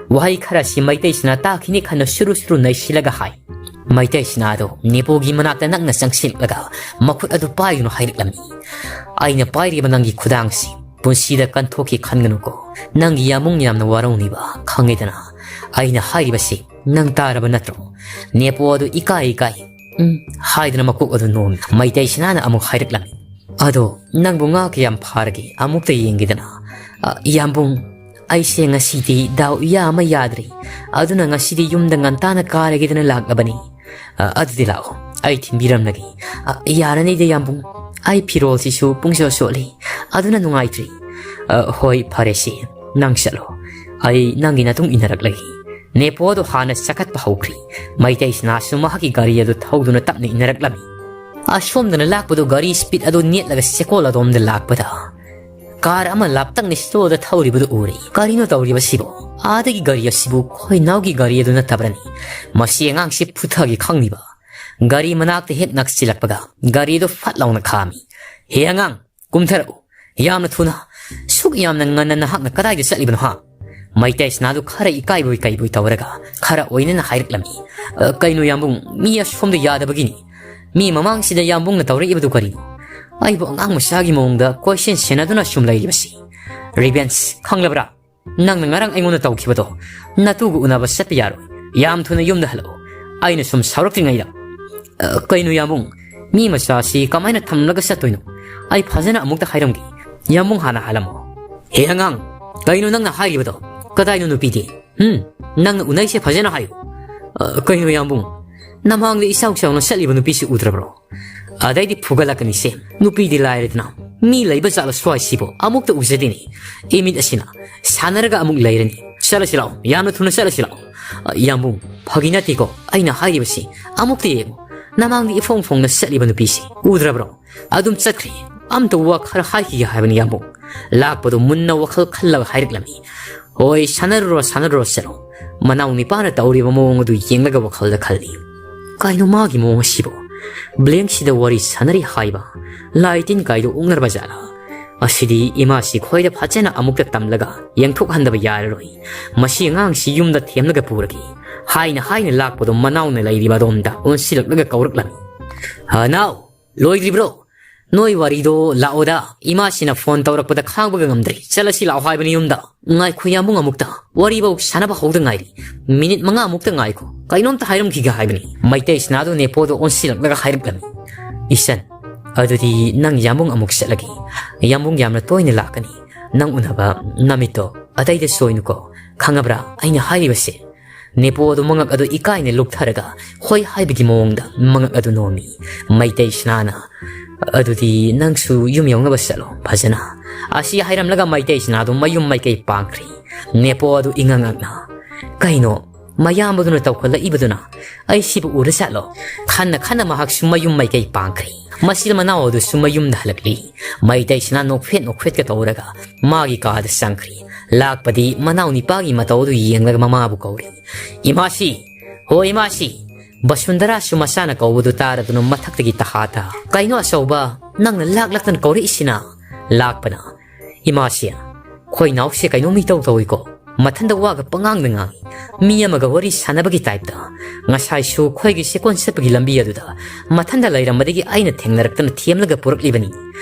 ꯋꯥꯍꯩ ꯈꯔꯁꯤ ꯃꯩꯇꯩ ꯁꯅꯥ ꯇꯥꯈꯤꯅꯤ ꯈꯟꯅ ꯁꯨꯔꯨ ꯁꯨꯔꯨ ꯅꯩꯁꯤꯜꯂꯒ ꯍꯥꯏ꯫ ꯃꯩꯇꯩ ꯁꯅꯥꯗꯣ ꯅꯦꯄꯣꯒꯤ ꯃꯅꯥꯛꯇ ꯅꯛꯅ ꯆꯪꯁꯤꯜꯂꯒ ꯃꯈꯨꯠ ꯑꯗꯨ ꯄꯥꯏꯗꯨꯅ ꯍꯥꯏꯔꯛꯂꯝꯃꯤ꯫ "ꯑꯩꯅ ꯄꯥꯏꯔꯤꯕ ꯅꯪꯒꯤ ꯈꯨꯗꯥꯡꯁꯤ ꯄꯨꯟꯁꯤꯗ ꯀꯟꯊꯣꯛꯀꯦ ꯈꯟꯒꯅꯨꯀꯣ꯫ ꯅꯪꯒꯤ ꯌꯥꯝꯕꯨꯡ ꯌꯥꯝꯅ ꯋꯥꯔꯧꯅꯤꯕ ꯈꯪꯉꯦꯗꯅ꯫ ꯑꯩꯅ ꯍꯥꯏꯔꯤꯕꯁꯤ ꯅꯪ ꯇꯥꯔꯕ ꯅꯠꯇ꯭ꯔꯣ?" ꯅꯦꯄꯣ ꯑꯗꯨ ꯏꯀꯥꯏ ꯏꯀꯥꯏ "ꯎꯝ" ꯍꯥꯏꯗꯨꯅ ꯃꯀꯣꯛ ꯑꯗꯨ ꯅꯣꯝꯃꯤ꯫ ꯃꯩꯇꯩ ꯁꯅꯥꯅ ꯑꯃꯨꯛ ꯍꯥꯏꯔꯛꯂꯝꯃꯤ꯫ "ꯑꯗꯣ ꯅꯪꯕꯨ ꯉꯥ ꯀꯌꯥꯝ ꯐꯥꯔꯒꯦ? ꯑꯃꯨꯛꯇ ꯌꯦꯡꯒꯦꯗꯅ"꯫ "ꯑ, ꯌꯥꯝꯕꯨꯡ, ꯑꯩꯁꯦ ꯉꯁꯤꯗꯤ ꯗꯥꯎ ꯏꯌꯥ ꯑꯃ ꯌꯥꯗ꯭ꯔꯦ꯫ ꯑꯗꯨꯅ ꯉꯁꯤꯗꯤ ꯌꯨꯝꯗ ꯉꯟꯇꯥꯅ ꯀꯥꯔꯒꯦꯗꯅ ꯂꯥꯛꯂꯕꯅꯤ꯫ ꯑ, ꯑꯗꯨꯗꯤ ꯂꯥꯛꯑꯣ, ꯑꯩ ꯊꯤꯟꯕꯤꯔꯝꯂꯒꯦ"꯫ "ꯑ, ꯌꯥꯔꯅꯤꯗ ꯌꯥꯝꯕꯨꯡ, ꯑꯩ ꯐꯤꯔꯣꯜꯁꯤꯁꯨ ꯄꯨꯡꯁꯣꯠ ꯁꯣꯠꯂꯤ, ꯑꯗꯨꯅ ꯅꯨꯡꯉꯥꯏꯇ꯭ꯔꯤ"꯫ "ꯑ, ꯍꯣꯏ, ꯐꯔꯦꯁꯦ, ꯅꯪ ꯆꯠꯂꯣ, ꯑꯩ ꯅꯪꯒꯤ ꯅꯇꯨꯡ ꯏꯟꯅꯔꯛꯂꯒꯦ"꯫ ꯅꯦꯄꯣꯗꯣ ꯍꯥꯟꯅ ꯆꯈꯠꯄ ꯍꯧꯈ꯭ꯔꯤ꯫ ꯃꯩꯇꯩ ꯁꯅꯥꯁꯨ ꯃꯍꯥꯛꯀꯤ ꯒꯥꯔꯤ ꯑꯗꯨ ꯊꯧꯗꯨꯅ ꯇꯞꯅ ꯏꯟꯅꯔꯛꯂꯝꯃꯤ꯫ ꯑꯁꯣꯝꯗꯅ ꯂꯥꯛꯄꯗꯨ ꯒꯥꯔꯤ speed ꯑꯗꯨ ꯅꯦꯠꯂꯒ ꯆꯦꯀꯣꯜ ꯑꯗꯣꯝꯗ ꯂꯥꯛꯄꯗ ꯀꯥꯔ ꯑꯃ ꯂꯥꯞꯇꯛꯅ ꯁ꯭ꯂꯣꯗ ꯊꯧꯔꯤꯕꯗꯨ ꯎꯔꯦ꯫ "ꯀꯔꯤꯅꯣ ꯇꯧꯔꯤꯕꯁꯤꯕꯣ? ꯑꯥꯗꯒꯤ ꯒꯥꯔꯤ ꯑꯁꯤꯕꯨ ꯈꯣꯏꯅꯥꯎꯒꯤ ꯒꯥꯔꯤ ꯑꯗꯨ ꯅꯠꯇꯕ꯭ꯔꯅꯤ? ꯃꯁꯤ ꯑꯉꯥꯡꯁꯤ ꯐꯨꯊꯒꯦ ꯈꯪꯅꯤꯕ"꯫ ꯒꯥꯔꯤ ꯃꯅꯥꯛꯇ ꯍꯦꯛ ꯅꯛꯁꯤꯜꯂꯛꯄꯒ ꯒꯥꯔꯤꯗꯨ ꯐꯠ ꯂꯥꯎꯅ ꯈꯥꯝꯃꯤ꯫ "ꯍꯦ ꯑꯉꯥꯡ, ꯀꯨꯝꯊꯔꯛꯎ"꯫ "ꯌꯥꯝꯅ ꯊꯨꯅ, ꯁꯨꯛ ꯌꯥꯝꯅ ꯉꯟꯅ ꯅꯍꯥꯛꯅ ꯀꯗꯥꯏꯗ ꯆꯠꯂꯤꯕꯅꯣ, ꯍꯥ?" ꯃꯩꯇꯩ ꯁꯅꯥꯗꯨ ꯈꯔ ꯏꯀꯥꯏꯕꯣꯏ ꯀꯩꯕꯣꯏ ꯇꯧꯔꯒ ꯈꯔ ꯑꯣꯏꯅꯅ ꯍꯥꯏꯔꯛꯂꯝꯃꯤ꯫ "ꯑ, ꯀꯩꯅꯣ ꯌꯥꯝꯕꯨꯡ, ꯃꯤ ꯑꯁꯣꯝꯗ ꯌꯥꯗꯕꯒꯤꯅꯤ꯫ ꯃꯤ ꯃꯃꯥꯡꯁꯤꯗ ꯌꯥꯝꯕꯨꯡꯅ ꯇꯧꯔꯛꯏꯕꯗꯨ ꯀꯔꯤꯅꯣ? ꯑꯩꯕꯨ ꯑꯉꯥꯡ ꯃꯆꯥꯒꯤ ꯃꯑꯣꯡꯗ ꯀꯣꯏꯁꯦꯟ ꯁꯦꯟꯅꯗꯨꯅ ꯁꯨꯝ ꯂꯩꯔꯤꯕꯁꯤ꯫ ꯔꯤꯕꯦꯟꯁ, ꯈꯪꯂꯕ꯭ꯔꯥ? ꯅꯪꯅ ꯉꯔꯥꯡ ꯑꯩꯉꯣꯟꯗ ꯇꯧꯈꯤꯕꯗꯣ, ꯅꯇꯨꯒ ꯎꯅꯕ ꯆꯠꯄ ꯌꯥꯔꯣꯏ꯫ ꯌꯥꯝ ꯊꯨꯅ ꯌꯨꯝꯗ ꯍꯜꯂꯛꯑꯣ꯫ ꯑꯩꯅ ꯁꯨꯝ ꯁꯥꯎꯔꯛꯇ꯭ꯔꯤꯉꯩꯗ꯫ "ꯑ, ꯀꯩꯅꯣ ꯌꯥꯝꯕꯨꯡ? ꯃꯤ ꯃꯆꯥꯁꯤ ꯀꯃꯥꯏꯅ ꯊꯝꯂꯒ ꯆꯠꯇꯣꯏꯅꯣ? ꯑꯩ ꯐꯖꯅ ꯑꯃꯨꯛꯇ ꯍꯥꯏꯔꯝꯒꯦ꯫ ꯌꯥꯝꯕꯨꯡ ꯍꯥꯟꯅ ꯍꯜꯂꯝꯃꯣ꯫" "ꯍꯦ ꯑꯉꯥꯡ, ꯀꯩꯅꯣ ꯅꯪꯅ ꯍꯥꯏꯔꯤꯕꯗꯣ? ꯀꯗꯥꯏꯅꯣ ꯅꯨꯄꯤꯗꯤ? ꯍꯨꯝ? ꯅꯪꯅ ꯎꯅꯩꯁꯦ ꯐꯖꯅ ꯍꯥꯏꯌꯨ꯫" "ꯑ, ꯀꯩꯅꯣ ꯌꯥꯝꯕꯨꯡ? ꯅꯃꯥꯡꯗ ꯏꯆꯥꯎ ꯆꯥꯎꯅ ꯆꯠꯂꯤꯕ ꯅꯨꯄꯤꯁꯤ ꯎꯗ꯭ꯔꯕ꯭ꯔꯣ? ꯑꯗꯩꯗꯤ ꯐꯨꯒꯠꯂꯛꯀꯅꯤꯁꯦ꯫ ꯅꯨꯄꯤꯗꯤ ꯂꯥꯏꯔꯗꯅ, ꯃꯤ ꯂꯩꯕ ꯖꯥꯠꯂ ꯁ꯭ꯋꯥꯏꯁꯤꯕꯣ? ꯑꯃꯨꯛꯇ ꯎꯖꯗꯦꯅꯦ꯫ ꯏꯃꯤꯠ ꯑꯁꯤꯅ ꯁꯥꯟꯅꯔꯒ ꯑꯃꯨꯛ ꯂꯩꯔꯅꯤ꯫ ꯆꯠꯂꯁꯤ ꯂꯥꯛꯑꯣ, ꯌꯥꯝꯅ ꯊꯨꯅ ꯆꯠꯂꯁꯤ ꯂꯥꯛꯑꯣ꯫" "ꯑ, ꯌꯥꯝꯕꯨꯡ, ꯐꯥꯒꯤ ꯅꯠꯇꯦꯀꯣ ꯑꯩꯅ ꯍꯥꯏꯔꯤꯕꯁꯤ꯫ ꯑꯃꯨꯛꯇ ꯌꯦꯡꯉꯨ, ꯅꯃꯥꯡꯗ ꯏꯐꯣꯡ ꯐꯣꯡꯅ ꯆꯠꯂꯤꯕ ꯅꯨꯄꯤꯁꯤ ꯎꯗ꯭ꯔꯕ꯭ꯔꯣ? ꯑꯗꯨꯝ ꯆꯠꯈ꯭ꯔꯦ꯫ ꯑꯝꯇ ꯋꯥ ꯈꯔ ꯍꯥꯏꯈꯤꯒꯦ ꯍꯥꯏꯕꯅꯤ ꯌꯥꯝꯕꯨꯡ꯫" ꯂꯥꯛꯄꯗꯣ ꯃꯨꯟꯅ ꯋꯥꯈꯜ ꯈꯜꯂꯒ ꯍꯥꯏꯔꯛꯂꯝꯃꯤ꯫ "ꯍꯣꯏ, ꯁꯥꯟꯅꯔꯨꯔꯣ, ꯁꯥꯟꯅꯔꯨꯔꯣ, ꯆꯠꯂꯣ꯫" ꯃꯅꯥꯎ ꯅꯤꯄꯥꯅ ꯇꯧꯔꯤꯕ ꯃꯑꯣꯡ ꯑꯗꯨ ꯌꯦꯡꯂꯒ ꯋꯥꯈꯜꯗ ꯈꯜꯂꯤ, "ꯀꯩꯅꯣ ꯃꯥꯒꯤ ꯃꯑꯣꯡ ꯑꯁꯤꯕꯣ? ꯕ꯭ꯂꯦꯡꯁꯤꯗ ꯋꯥꯔꯤ ꯁꯥꯟꯅꯔꯤ ꯍꯥꯏꯕ? ꯂꯥꯏ ꯇꯤꯟ ꯀꯥꯏꯗꯣ ꯑꯣꯛꯅꯔꯕ ꯖꯥꯠꯂꯥ? ꯑꯁꯤꯗꯤ ꯏꯃꯥꯁꯤ ꯈꯣꯏꯗ ꯐꯖꯅ ꯑꯃꯨꯛꯇ ꯇꯝꯂꯒ ꯌꯦꯡꯊꯣꯛꯍꯟꯗꯕ ꯌꯥꯔꯔꯣꯏ꯫ ꯃꯁꯤ ꯑꯉꯥꯡꯁꯤ ꯌꯨꯝꯗ ꯊꯦꯝꯂꯒ ꯄꯨꯔꯒꯦ꯫" ꯍꯥꯏꯅ ꯍꯥꯏꯅ ꯂꯥꯛꯄꯗꯣ ꯃꯅꯥꯎꯅ ꯂꯩꯔꯤꯕ ꯑꯗꯣꯝꯗ ꯑꯣꯟꯁꯤꯜꯂꯛꯂꯒ ꯀꯧꯔꯛꯂꯝꯃꯤ꯫ "ꯍꯅꯥꯎ, ꯂꯣꯏꯗ꯭ꯔꯤꯕ꯭ꯔꯣ? ꯅꯣꯏ ꯋꯥꯔꯤꯗꯣ ꯂꯥꯛꯑꯣꯗ, ꯏꯃꯥꯁꯤꯅ ꯐꯣꯟ ꯇꯧꯔꯛꯄꯗ ꯈꯥꯡꯕꯒ ꯉꯝꯗ꯭ꯔꯦ꯫ ꯆꯠꯂꯁꯤ ꯂꯥꯛꯑꯣ ꯍꯥꯏꯕꯅꯤ ꯌꯨꯝꯗ꯫" "ꯉꯥꯏꯈꯣ ꯌꯥꯝꯕꯨꯡ, ꯑꯃꯨꯛꯇ ꯋꯥꯔꯤꯐꯧ ꯁꯥꯟꯅꯕ ꯍꯧꯗ ꯉꯥꯏꯔꯤ꯫ ꯃꯤꯅꯤꯠ ꯃꯉꯥꯃꯨꯛꯇ ꯉꯥꯏꯈꯣ, ꯀꯩꯅꯣꯝꯇ ꯍꯥꯏꯔꯝꯈꯤꯒꯦ ꯍꯥꯏꯕꯅꯤ꯫" ꯃꯩꯇꯩ ꯁꯅꯥꯗꯣ ꯅꯦꯄꯣꯗꯣ ꯑꯣꯟꯁꯤꯜꯂꯛꯂꯒ ꯍꯥꯏꯔꯛꯂꯝꯃꯤ꯫ "ꯏꯆꯟ, ꯑꯗꯨꯗꯤ ꯅꯪ ꯌꯥꯝꯕꯨꯡ ꯑꯃꯨꯛ ꯆꯠꯂꯒꯦ꯫ ꯌꯥꯝꯕꯨꯡ ꯌꯥꯝꯅ ꯇꯣꯏꯅ ꯂꯥꯛꯀꯅꯤ꯫ ꯅꯪ ꯎꯅꯕ ꯅꯃꯤꯠꯇꯣ ꯑꯇꯩꯗ ꯁꯣꯏꯅꯨꯀꯣ꯫ ꯈꯪꯉꯕ꯭ꯔꯥ ꯑꯩꯅ ꯍꯥꯏꯔꯤꯕꯁꯦ?" ꯅꯦꯄꯣ ꯑꯗꯨ ꯃꯉꯛ ꯑꯗꯨ ꯏꯀꯥꯏꯅ ꯂꯨꯛꯊꯔꯒ ꯍꯣꯏ ꯍꯥꯏꯕꯒꯤ ꯃꯑꯣꯡꯗ ꯃꯉꯛ ꯑꯗꯨ ꯅꯣꯝꯃꯤ꯫ ꯃꯩꯇꯩ ꯁꯅꯥꯅ, "ꯑꯗꯨꯗꯤ ꯅꯪꯁꯨ ꯌꯨꯝ ꯌꯧꯅꯕ ꯆꯠꯂꯣ ꯐꯖꯅ꯫" ꯑꯁꯤ ꯍꯥꯏꯔꯝꯂꯒ ꯃꯩꯇꯩ ꯁꯅꯥꯗꯨ ꯃꯌꯨꯝ ꯃꯥꯏꯀꯩ ꯄꯥꯡꯈ꯭ꯔꯤ꯫ ꯅꯦꯄꯣ ꯑꯗꯨ ꯏꯉꯛ ꯉꯛꯅ, "ꯀꯩꯅꯣ? ꯃꯌꯥꯝꯕꯗꯨꯅ ꯇꯧꯈꯠꯂꯛꯏꯕꯗꯨꯅ ꯑꯩ ꯁꯤꯕꯨ ꯎꯔ ꯆꯠꯂꯣ?" ꯈꯟꯅ ꯈꯟꯅ ꯃꯍꯥꯛꯁꯨ ꯃꯌꯨꯝ ꯃꯥꯏꯀꯩ ꯄꯥꯡꯈ꯭ꯔꯤ꯫ ꯃꯁꯤꯗ ꯃꯅꯥꯎ ꯑꯗꯨꯁꯨ ꯃꯌꯨꯝꯗ ꯍꯜꯂꯛꯂꯤ꯫ ꯃꯩꯇꯩꯁꯤꯅ ꯅꯣꯛꯐꯦꯠ ꯅꯣꯛꯐꯦꯠꯀ ꯇꯧꯔꯒ ꯃꯥꯒꯤ ꯀꯥꯗ ꯆꯪꯈ꯭ꯔꯤ꯫ ꯂꯥꯛꯄꯗꯤ ꯃꯅꯥꯎ ꯅꯤꯄꯥꯒꯤ ꯃꯇꯧ ꯑꯗꯨ ꯌꯦꯡꯂꯒ ꯃꯃꯥꯕꯨ ꯀꯧꯔꯤ꯫ "ꯏꯃꯥꯁꯤ! ꯍꯣ ꯏꯃꯥꯁꯤ!" ꯕꯁꯨꯟꯗꯔꯥꯁꯨ ꯃꯆꯥꯅ ꯀꯧꯕꯗꯨ ꯇꯥꯔꯗꯨꯅ ꯃꯊꯛꯇꯒꯤ ꯇꯍꯥ ꯇꯍꯥ, "ꯀꯩꯅꯣ ꯑꯆꯧꯕ, ꯅꯪꯅ ꯂꯥꯛ ꯂꯥꯛꯇꯅ ꯀꯧꯔꯛꯏꯁꯤꯅ?" ꯂꯥꯛꯄꯅ, "ꯏꯃꯥꯁꯤ, ꯈꯣꯏ ꯅꯥꯎꯁꯦ ꯀꯩꯅꯣꯝ ꯏꯇꯧ ꯇꯧꯏꯀꯣ꯫ ꯃꯊꯟꯗ ꯋꯥꯒ ꯄꯉꯥꯡꯗ ꯉꯥꯡꯏ꯫ ꯃꯤ ꯑꯃꯒ ꯋꯥꯔꯤ ꯁꯥꯟꯅꯕꯒꯤ ꯇꯥꯏꯞꯇ꯫ ꯉꯁꯥꯏꯁꯨ ꯈꯣꯏꯒꯤ ꯁꯦꯀꯣꯟ ꯆꯠꯄꯒꯤ ꯂꯝꯕꯤ ꯑꯗꯨꯗ ꯃꯊꯟꯗ ꯂꯩꯔꯝꯕꯗꯒꯤ ꯑꯩꯅ ꯊꯦꯡꯅꯔꯛꯇꯅ ꯊꯦꯝꯂꯒ ꯄꯨꯔꯛꯂꯤꯕꯅꯤ꯫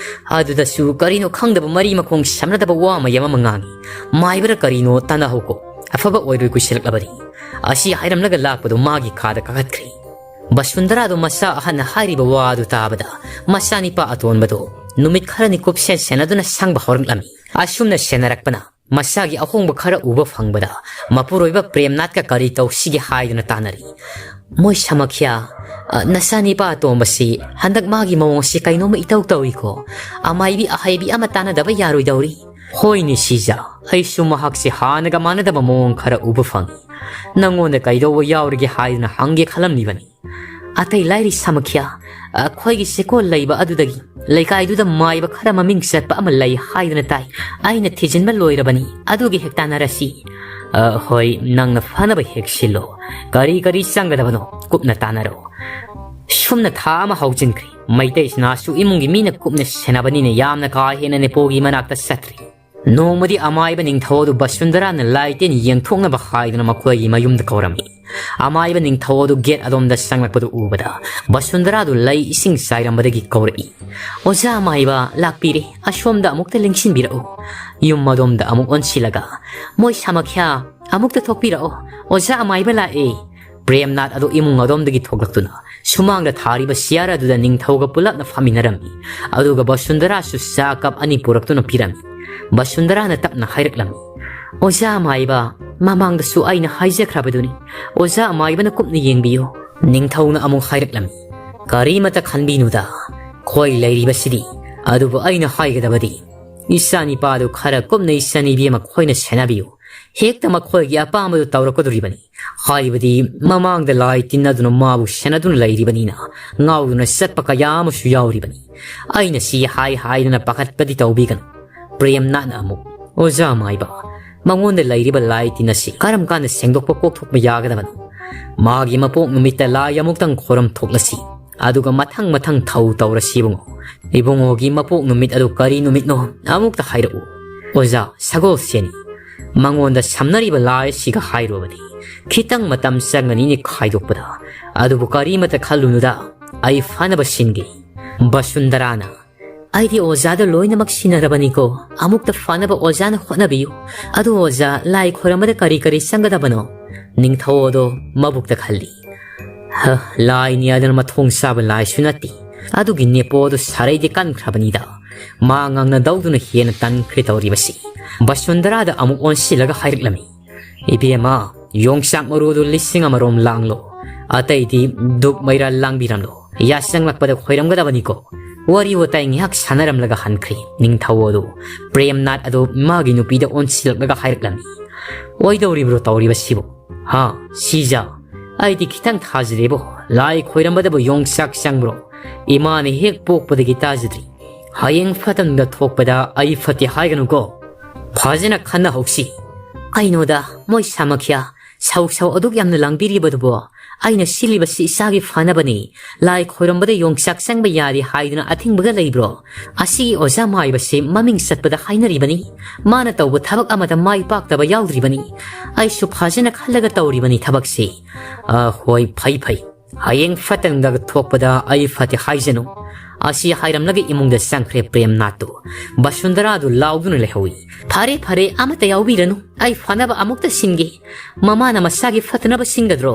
ꯑꯗꯨꯗꯁꯨ ꯀꯔꯤꯅꯣ ꯈꯪꯗꯕ ꯃꯔꯤ ꯃꯈꯣꯡ ꯁꯝꯅꯗꯕ ꯋꯥ ꯃꯌꯥꯝ ꯑꯃ ꯉꯥꯡꯏ꯫ ꯃꯥꯏꯕꯔ ꯀꯔꯤꯅꯣ ꯇꯥꯟꯅꯍꯧꯀꯣ꯫ ꯑꯐꯕ ꯑꯣꯏꯔꯣꯏ ꯀꯨꯏꯁꯤꯜꯂꯛꯂꯕꯅꯤ"꯫ ꯑꯁꯤ ꯍꯥꯏꯔꯝꯂꯒ ꯂꯥꯛꯄꯗꯨ ꯃꯥꯒꯤ ꯀꯥꯗ ꯀꯥꯈꯠꯈ꯭ꯔꯦ꯫ ꯕꯁꯨꯟꯗꯔꯥꯗꯨ ꯃꯆꯥ ꯑꯍꯟꯅ ꯍꯥꯏꯔꯤꯕ ꯋꯥ ꯑꯗꯨ ꯇꯥꯕꯗ ꯃꯆꯥꯅꯤꯄꯥ ꯑꯇꯣꯟꯕꯗꯨ ꯅꯨꯃꯤꯠ ꯈꯔꯅꯤ ꯀꯨꯞꯁꯦꯟ ꯁꯦꯟꯅꯗꯨꯅ ꯁꯪꯕ ꯍꯧꯔꯛꯂꯝꯃꯤ꯫ ꯑꯁꯨꯝꯅ ꯁꯦꯟꯅꯔꯛꯄꯅ ꯃꯆꯥꯒꯤ ꯑꯍꯣꯡꯕ ꯈꯔ ꯎꯕ ꯐꯪꯕꯗ ꯃꯄꯨꯔꯣꯏꯕ ꯄ꯭ꯔꯦꯝꯅꯥꯊꯀ ꯀꯔꯤ ꯇꯧꯁꯤꯒꯦ ꯍꯥꯏꯗꯨꯅ ꯇꯥꯟꯅꯔꯤ꯫ "ꯃꯣꯏ ꯁꯃꯈ꯭ꯌꯥ, ꯑ, ꯅꯆꯥꯅꯤꯄꯥ ꯑꯇꯣꯝꯕꯁꯤ ꯍꯟꯗꯛ ꯃꯥꯒꯤ ꯃꯑꯣꯡꯁꯤ ꯀꯩꯅꯣꯝꯃ ꯏꯇꯧ ꯇꯧꯏꯀꯣ꯫ ꯑꯃꯥꯏꯕꯤ ꯑꯍꯩꯕꯤ ꯑꯃ ꯇꯥꯟꯅꯗꯕ ꯌꯥꯔꯣꯏꯗꯧꯔꯤ"꯫ "ꯍꯣꯏꯅꯦ ꯁꯤꯖꯥ, ꯑꯩꯁꯨ ꯃꯍꯥꯛꯁꯦ ꯍꯥꯟꯅꯒ ꯃꯥꯟꯅꯗꯕ ꯃꯑꯣꯡ ꯈꯔ ꯎꯕ ꯐꯪꯏ꯫ ꯅꯪꯉꯣꯟꯗ ꯀꯩꯗꯧꯕ ꯌꯥꯎꯔꯤꯒꯦ ꯍꯥꯏꯗꯨꯅ ꯍꯪꯒꯦ ꯈꯜꯂꯝꯂꯤꯕꯅꯤ"꯫ "ꯑꯇꯩ ꯂꯥꯏꯔꯤ ꯁꯃꯈ꯭ꯌꯥ, ꯑꯩꯈꯣꯏꯒꯤ ꯁꯦꯀꯣꯜ ꯂꯩꯕ ꯑꯗꯨꯗꯒꯤ ꯂꯩꯀꯥꯏꯗꯨꯗ ꯃꯥꯏꯕ ꯈꯔ ꯃꯃꯤꯡ ꯆꯠꯄ ꯑꯃ ꯂꯩ ꯍꯥꯏꯗꯨꯅ ꯇꯥꯏ꯫ ꯑꯩꯅ ꯊꯤꯖꯤꯟꯕ ꯂꯣꯏꯔꯕꯅꯤ, ꯑꯗꯨꯒꯤ ꯍꯦꯛ ꯇꯥꯟꯅꯔꯁꯤ"꯫ "ꯑ, ꯍꯣꯏ, ꯅꯪꯅ ꯐꯅꯕ ꯍꯦꯛ ꯁꯤꯜꯂꯣ꯫ ꯀꯔꯤ ꯀꯔꯤ ꯆꯪꯒꯗꯕꯅꯣ ꯀꯨꯞꯅ ꯇꯥꯟꯅꯔꯣ꯫ ꯁꯨꯝꯅ ꯊꯥ ꯑꯃ ꯍꯧꯖꯤꯟꯈ꯭ꯔꯦ꯫ ꯃꯩꯇꯩ ꯁꯅꯥꯁꯨ ꯏꯃꯨꯡꯒꯤ ꯃꯤꯅ ꯀꯨꯞꯅ ꯁꯦꯟꯅꯕꯅꯤꯅ ꯌꯥꯝꯅ ꯀꯥ ꯍꯦꯟꯅ ꯅꯦꯄꯣꯒꯤ ꯃꯅꯥꯛꯇ ꯆꯠꯇ꯭ꯔꯤ꯫ ꯅꯣꯡꯃꯗꯤ ꯑꯃꯥꯏꯕ ꯅꯤꯡꯊꯧ ꯑꯗꯨ ꯕꯁꯨꯟꯗꯔꯥꯅ ꯂꯥꯏ ꯇꯤꯟ ꯌꯦꯡꯊꯣꯛꯅꯕ ꯍꯥꯏꯗꯨꯅ ꯃꯈꯣꯏꯒꯤ ꯃꯌꯨꯝꯗ ꯀꯧꯔꯝꯃꯤ꯫ ꯑꯃꯥꯏꯕ ꯅꯤꯡꯊꯧ ꯑꯗꯨ ꯒꯦꯠ ꯑꯗꯣꯝꯗ ꯆꯪꯂꯛꯄꯗꯨ ꯎꯕꯗ ꯕꯁꯨꯟꯗꯔꯥꯗꯨ ꯂꯩ ꯏꯁꯤꯡ ꯆꯥꯏꯔꯝꯕꯗꯒꯤ ꯀꯧꯔꯛꯏ, "ꯑꯣꯖꯥ ꯑꯃꯥꯏꯕ, ꯂꯥꯛꯄꯤꯔꯦ, ꯑꯁꯣꯝꯗ ꯑꯃꯨꯛꯇ ꯂꯦꯡꯁꯤꯟꯕꯤꯔꯛꯎ"꯫ ꯌꯨꯝ ꯑꯗꯣꯝꯗ ꯑꯃꯨꯛ ꯑꯣꯟꯁꯤꯜꯂꯒ, "ꯃꯣꯏ ꯁꯃꯈ꯭ꯌꯥ, ꯑꯃꯨꯛꯇ ꯊꯣꯛꯄꯤꯔꯛꯑꯣ, ꯑꯣꯖꯥ ꯑꯃꯥꯏꯕ ꯂꯥꯛꯑꯦ"꯫ ꯄ꯭ꯔꯦꯝꯅꯥꯊ ꯑꯗꯨ ꯏꯃꯨꯡ ꯑꯗꯣꯝꯗꯒꯤ ꯊꯣꯛꯂꯛꯇꯨꯅ ꯁꯨꯃꯥꯡꯗ ꯊꯥꯔꯤꯕ ꯆꯤꯌꯥꯔ ꯑꯗꯨꯗ ꯅꯤꯡꯊꯧꯒ ꯄꯨꯂꯞꯅ ꯐꯝꯃꯤꯟꯅꯔꯝꯃꯤ꯫ ꯑꯗꯨꯒ ꯕꯁꯨꯟꯗꯔꯥꯁꯨ ꯆꯥ ꯀꯞ ꯑꯅꯤ ꯄꯨꯔꯛꯇꯨꯅ ꯄꯤꯔꯝꯃꯤ꯫ ꯕꯁꯨꯟꯗꯔꯥꯅ ꯇꯞꯅ ꯍꯥꯏꯔꯛꯂꯝꯃꯤ, "ꯑꯣꯖꯥ ꯑꯃꯥꯏꯕ, ꯃꯃꯥꯡꯗꯁꯨ ꯑꯩꯅ ꯍꯥꯏꯖꯈ꯭ꯔꯕꯗꯨꯅꯤ, ꯑꯣꯖꯥ ꯑꯃꯥꯏꯕꯅ ꯀꯨꯞꯅ ꯌꯦꯡꯕꯤꯌꯨ"꯫ ꯅꯤꯡꯊꯧꯅ ꯑꯃꯨꯛ ꯍꯥꯏꯔꯛꯂꯝꯃꯤ, "ꯀꯔꯤꯃꯇ ꯈꯟꯕꯤꯅꯨꯗ, ꯈꯣꯏ ꯂꯩꯔꯤꯕꯁꯤꯗꯤ꯫ ꯑꯗꯨꯕꯨ ꯑꯩꯅ ꯍꯥꯏꯒꯗꯕꯗꯤ, ꯏꯆꯥꯅꯤꯄꯥꯗꯨ ꯈꯔ ꯀꯨꯞꯅ ꯏꯆꯟ ꯏꯕꯦꯝꯃ ꯈꯣꯏꯅ ꯁꯦꯟꯅꯕꯤꯌꯨ꯫ ꯍꯦꯛꯇ ꯃꯈꯣꯏꯒꯤ ꯑꯄꯥꯝꯕꯗꯨ ꯇꯧꯔꯛꯀꯗꯣꯔꯤꯕꯅꯤ꯫ ꯍꯥꯏꯕꯗꯤ ꯃꯃꯥꯡꯗ ꯂꯥꯏ ꯇꯤꯟꯅꯗꯨꯅ ꯃꯥꯕꯨ ꯁꯦꯟꯅꯗꯨꯅ ꯂꯩꯔꯤꯕꯅꯤꯅ ꯉꯥꯎꯗꯨꯅ ꯆꯠꯄ ꯀꯌꯥ ꯑꯃꯁꯨ ꯌꯥꯎꯔꯤꯕꯅꯤ꯫ ꯑꯩꯅ ꯁꯤ ꯍꯥꯏ ꯍꯥꯏꯗꯨꯅ ꯄꯥꯈꯠꯄꯗꯤ ꯇꯧꯕꯤꯒꯅꯨ"꯫ ꯄ꯭ꯔꯦꯝꯅꯥꯊꯅ ꯑꯃꯨꯛ, "ꯑꯣꯖꯥ ꯃꯥꯏꯕ, ꯃꯉꯣꯟꯗ ꯂꯩꯔꯤꯕ ꯂꯥꯏ ꯇꯤꯟ ꯑꯁꯤ ꯀꯔꯝ ꯀꯥꯟꯗ ꯁꯦꯡꯗꯣꯛꯄ ꯀꯣꯛꯊꯣꯛꯄ ꯌꯥꯒꯗꯕꯅꯣ? ꯃꯥꯒꯤ ꯃꯄꯣꯛ ꯅꯨꯃꯤꯠꯇ ꯂꯥꯏ ꯑꯃꯨꯛꯇꯪ ꯈꯣꯏꯔꯝ ꯊꯣꯛꯂꯁꯤ, ꯑꯗꯨꯒ ꯃꯊꯪ ꯃꯊꯪ ꯊꯧ ꯇꯧꯔꯁꯤ ꯏꯕꯨꯡꯉꯣ꯫ "ꯏꯕꯨꯡꯉꯣꯒꯤ ꯃꯄꯣꯛ ꯅꯨꯃꯤꯠ ꯑꯗꯨ ꯀꯔꯤ ꯅꯨꯃꯤꯠꯅꯣ? ꯑꯃꯨꯛꯇ ꯍꯥꯏꯔꯛꯎ꯫" "ꯑꯣꯖꯥ, ꯁꯒꯣꯜꯁꯦꯟꯅꯤ꯫ ꯃꯉꯣꯟꯗ ꯁꯝꯅꯔꯤꯕ ꯂꯥꯏ ꯑꯁꯤꯒ ꯍꯥꯏꯔꯨꯕꯗꯤ ꯈꯤꯇꯪ ꯃꯇꯝ ꯆꯪꯒꯅꯤꯅꯦ ꯈꯥꯏꯗꯣꯛꯄꯗ꯫ ꯑꯗꯨꯕꯨ ꯀꯔꯤꯃꯇ ꯈꯜꯂꯨꯅꯨꯗ, ꯑꯩ ꯐꯅꯕ ꯁꯤꯟꯒꯦ꯫" ꯕꯁꯨꯟꯗꯔꯥꯅ, "ꯑꯩꯗꯤ ꯑꯣꯖꯥꯗ ꯂꯣꯏꯅꯃꯛ ꯁꯤꯟꯅꯔꯕꯅꯤꯀꯣ꯫ ꯑꯃꯨꯛꯇ ꯐꯅꯕ ꯑꯣꯖꯥꯅ ꯍꯣꯠꯅꯕꯤꯌꯨ꯫ ꯑꯗꯨ ꯑꯣꯖꯥ, ꯂꯥꯏ ꯈꯣꯏꯔꯝꯕꯗ ꯀꯔꯤ ꯀꯔꯤ ꯆꯪꯒꯗꯕꯅꯣ?" ꯅꯤꯡꯊꯧ ꯑꯗꯣ ꯃꯕꯨꯛꯇ ꯈꯜꯂꯤ꯫ "ꯍ, ꯂꯥꯏꯅꯤ ꯑꯗꯨꯅ ꯃꯊꯣꯡ ꯆꯥꯕ ꯂꯥꯏꯁꯨ ꯅꯠꯇꯦ꯫ ꯑꯗꯨꯒꯤ ꯅꯦꯄꯣ ꯑꯗꯨ ꯁꯥꯔꯩꯗꯤ ꯀꯟꯈ꯭ꯔꯕꯅꯤꯗ꯫" ꯃꯥ ꯉꯥꯡꯅꯗꯧꯗꯨꯅ ꯍꯦꯟꯅ ꯇꯟꯈ꯭ꯔꯦ ꯇꯧꯔꯤꯕꯁꯤ꯫ ꯕꯁꯨꯟꯗꯔꯥꯗ ꯑꯃꯨꯛ ꯑꯣꯟꯁꯤꯜꯂꯒ ꯍꯥꯏꯔꯛꯂꯝꯃꯤ, "ꯏꯕꯦꯝꯃ, ꯌꯣꯡꯆꯥꯛ ꯃꯔꯨꯗꯨ ꯂꯤꯁꯤꯡ ꯑꯃꯔꯣꯝ ꯂꯥꯡꯂꯣ꯫ ꯑꯇꯩꯗꯤ ꯙꯨꯞ ꯃꯩꯔꯥ ꯂꯥꯡꯕꯤꯔꯝꯂꯣ꯫ ꯌꯥꯆꯪꯂꯛꯄꯗ ꯈꯣꯏꯔꯝꯒꯗꯕꯅꯤꯀꯣ꯫" ꯋꯥꯔꯤ ꯋꯥꯇꯥꯏ ꯉꯥꯏꯍꯥꯛ ꯁꯥꯟꯅꯔꯝꯂꯒ ꯍꯟꯈ꯭ꯔꯦ꯫ ꯅꯤꯡꯊꯧ ꯑꯗꯨ ꯄ꯭ꯔꯦꯝꯅꯥꯊ ꯑꯗꯨ ꯃꯥꯒꯤ ꯅꯨꯄꯤꯗ ꯑꯣꯟꯁꯤꯜꯂꯛꯂꯒ ꯍꯥꯏꯔꯛꯂꯝꯃꯤ, "ꯑꯣꯏꯗꯧꯔꯤꯕ꯭ꯔꯣ ꯇꯧꯔꯤꯕꯁꯤꯕꯨ? ꯍꯥ, ꯁꯤꯖ? ꯑꯩꯗꯤ ꯈꯤꯇꯪ ꯊꯥꯖꯗꯦꯕꯣ꯫ ꯂꯥꯏ ꯈꯣꯏꯔꯝꯕꯗꯕꯨ ꯌꯣꯡꯆꯥꯛ ꯆꯪꯕ꯭ꯔꯣ? ꯏꯃꯥꯅ ꯍꯦꯛ ꯄꯣꯛꯄꯗꯒꯤ ꯇꯥꯖꯗ꯭ꯔꯤ꯫ ꯍꯌꯦꯡ ꯐꯠꯇꯅꯨꯡꯗ ꯊꯣꯛꯄꯗ ꯑꯩ ꯐꯠꯇꯦ ꯍꯥꯏꯒꯅꯨꯀꯣ꯫ ꯐꯖꯅ ꯈꯟꯅꯍꯧꯁꯤ꯫" "ꯀꯩꯅꯣꯗ, ꯃꯣꯏ ꯁꯥꯃꯈ꯭ꯌꯥ, ꯁꯧ ꯁꯧ ꯑꯗꯨꯛ ꯌꯥꯝꯅ ꯂꯥꯡꯕꯤꯔꯤꯕꯗꯨꯕꯣ? ꯑꯩꯅ ꯁꯤꯜꯂꯤꯕꯁꯤ ꯏꯆꯥꯒꯤ ꯐꯅꯕꯅꯤ꯫ ꯂꯥꯏ ꯈꯣꯏꯔꯝꯕꯗ ꯌꯣꯡꯆꯥꯛ ꯆꯪꯕ ꯌꯥꯗꯦ ꯍꯥꯏꯗꯨꯅ ꯑꯊꯤꯡꯕꯒ ꯂꯩꯕ꯭ꯔꯣ? ꯑꯁꯤꯒꯤ ꯑꯣꯖꯥ ꯃꯥꯏꯕꯁꯤ ꯃꯃꯤꯡ ꯆꯠꯄꯗ ꯍꯥꯏꯅꯔꯤꯕꯅꯤ꯫ ꯃꯥꯅ ꯇꯧꯕ ꯊꯕꯛ ꯑꯃꯗ ꯃꯥꯏ ꯄꯥꯛꯇꯕ ꯌꯥꯎꯗ꯭ꯔꯤꯕꯅꯤ꯫ ꯑꯩꯁꯨ ꯐꯖꯅ ꯈꯜꯂꯒ ꯇꯧꯔꯤꯕꯅꯤ ꯊꯕꯛꯁꯤ꯫" "ꯑ, ꯍꯣꯏ, ꯐꯩ, ꯐꯩ꯫ ꯍꯌꯦꯡ ꯐꯠꯇꯅꯨꯡꯗ ꯊꯣꯛꯄꯗ ꯑꯩ ꯐꯠꯇꯦ ꯍꯥꯏꯖꯅꯨ꯫" ꯑꯁꯤ ꯍꯥꯏꯔꯝꯂꯒ ꯏꯃꯨꯡꯗ ꯆꯪꯈ꯭ꯔꯦ ꯄ꯭ꯔꯦꯝꯅꯥꯊꯇꯨ꯫ ꯕꯁꯨꯟꯗꯔꯥꯗꯨ ꯂꯥꯎꯗꯨꯅ ꯂꯩꯍꯧꯏ꯫ "ꯐꯔꯦ, ꯐꯔꯦ, ꯑꯃꯠꯇ ꯌꯥꯎꯕꯤꯔꯅꯨ꯫ ꯑꯩ ꯐꯅꯕ ꯑꯃꯨꯛꯇ ꯁꯤꯟꯒꯦ꯫ ꯃꯃꯥꯅ ꯃꯁꯥꯒꯤ ꯐꯠꯇꯅꯕ ꯁꯤꯟꯒꯗ꯭ꯔꯣ?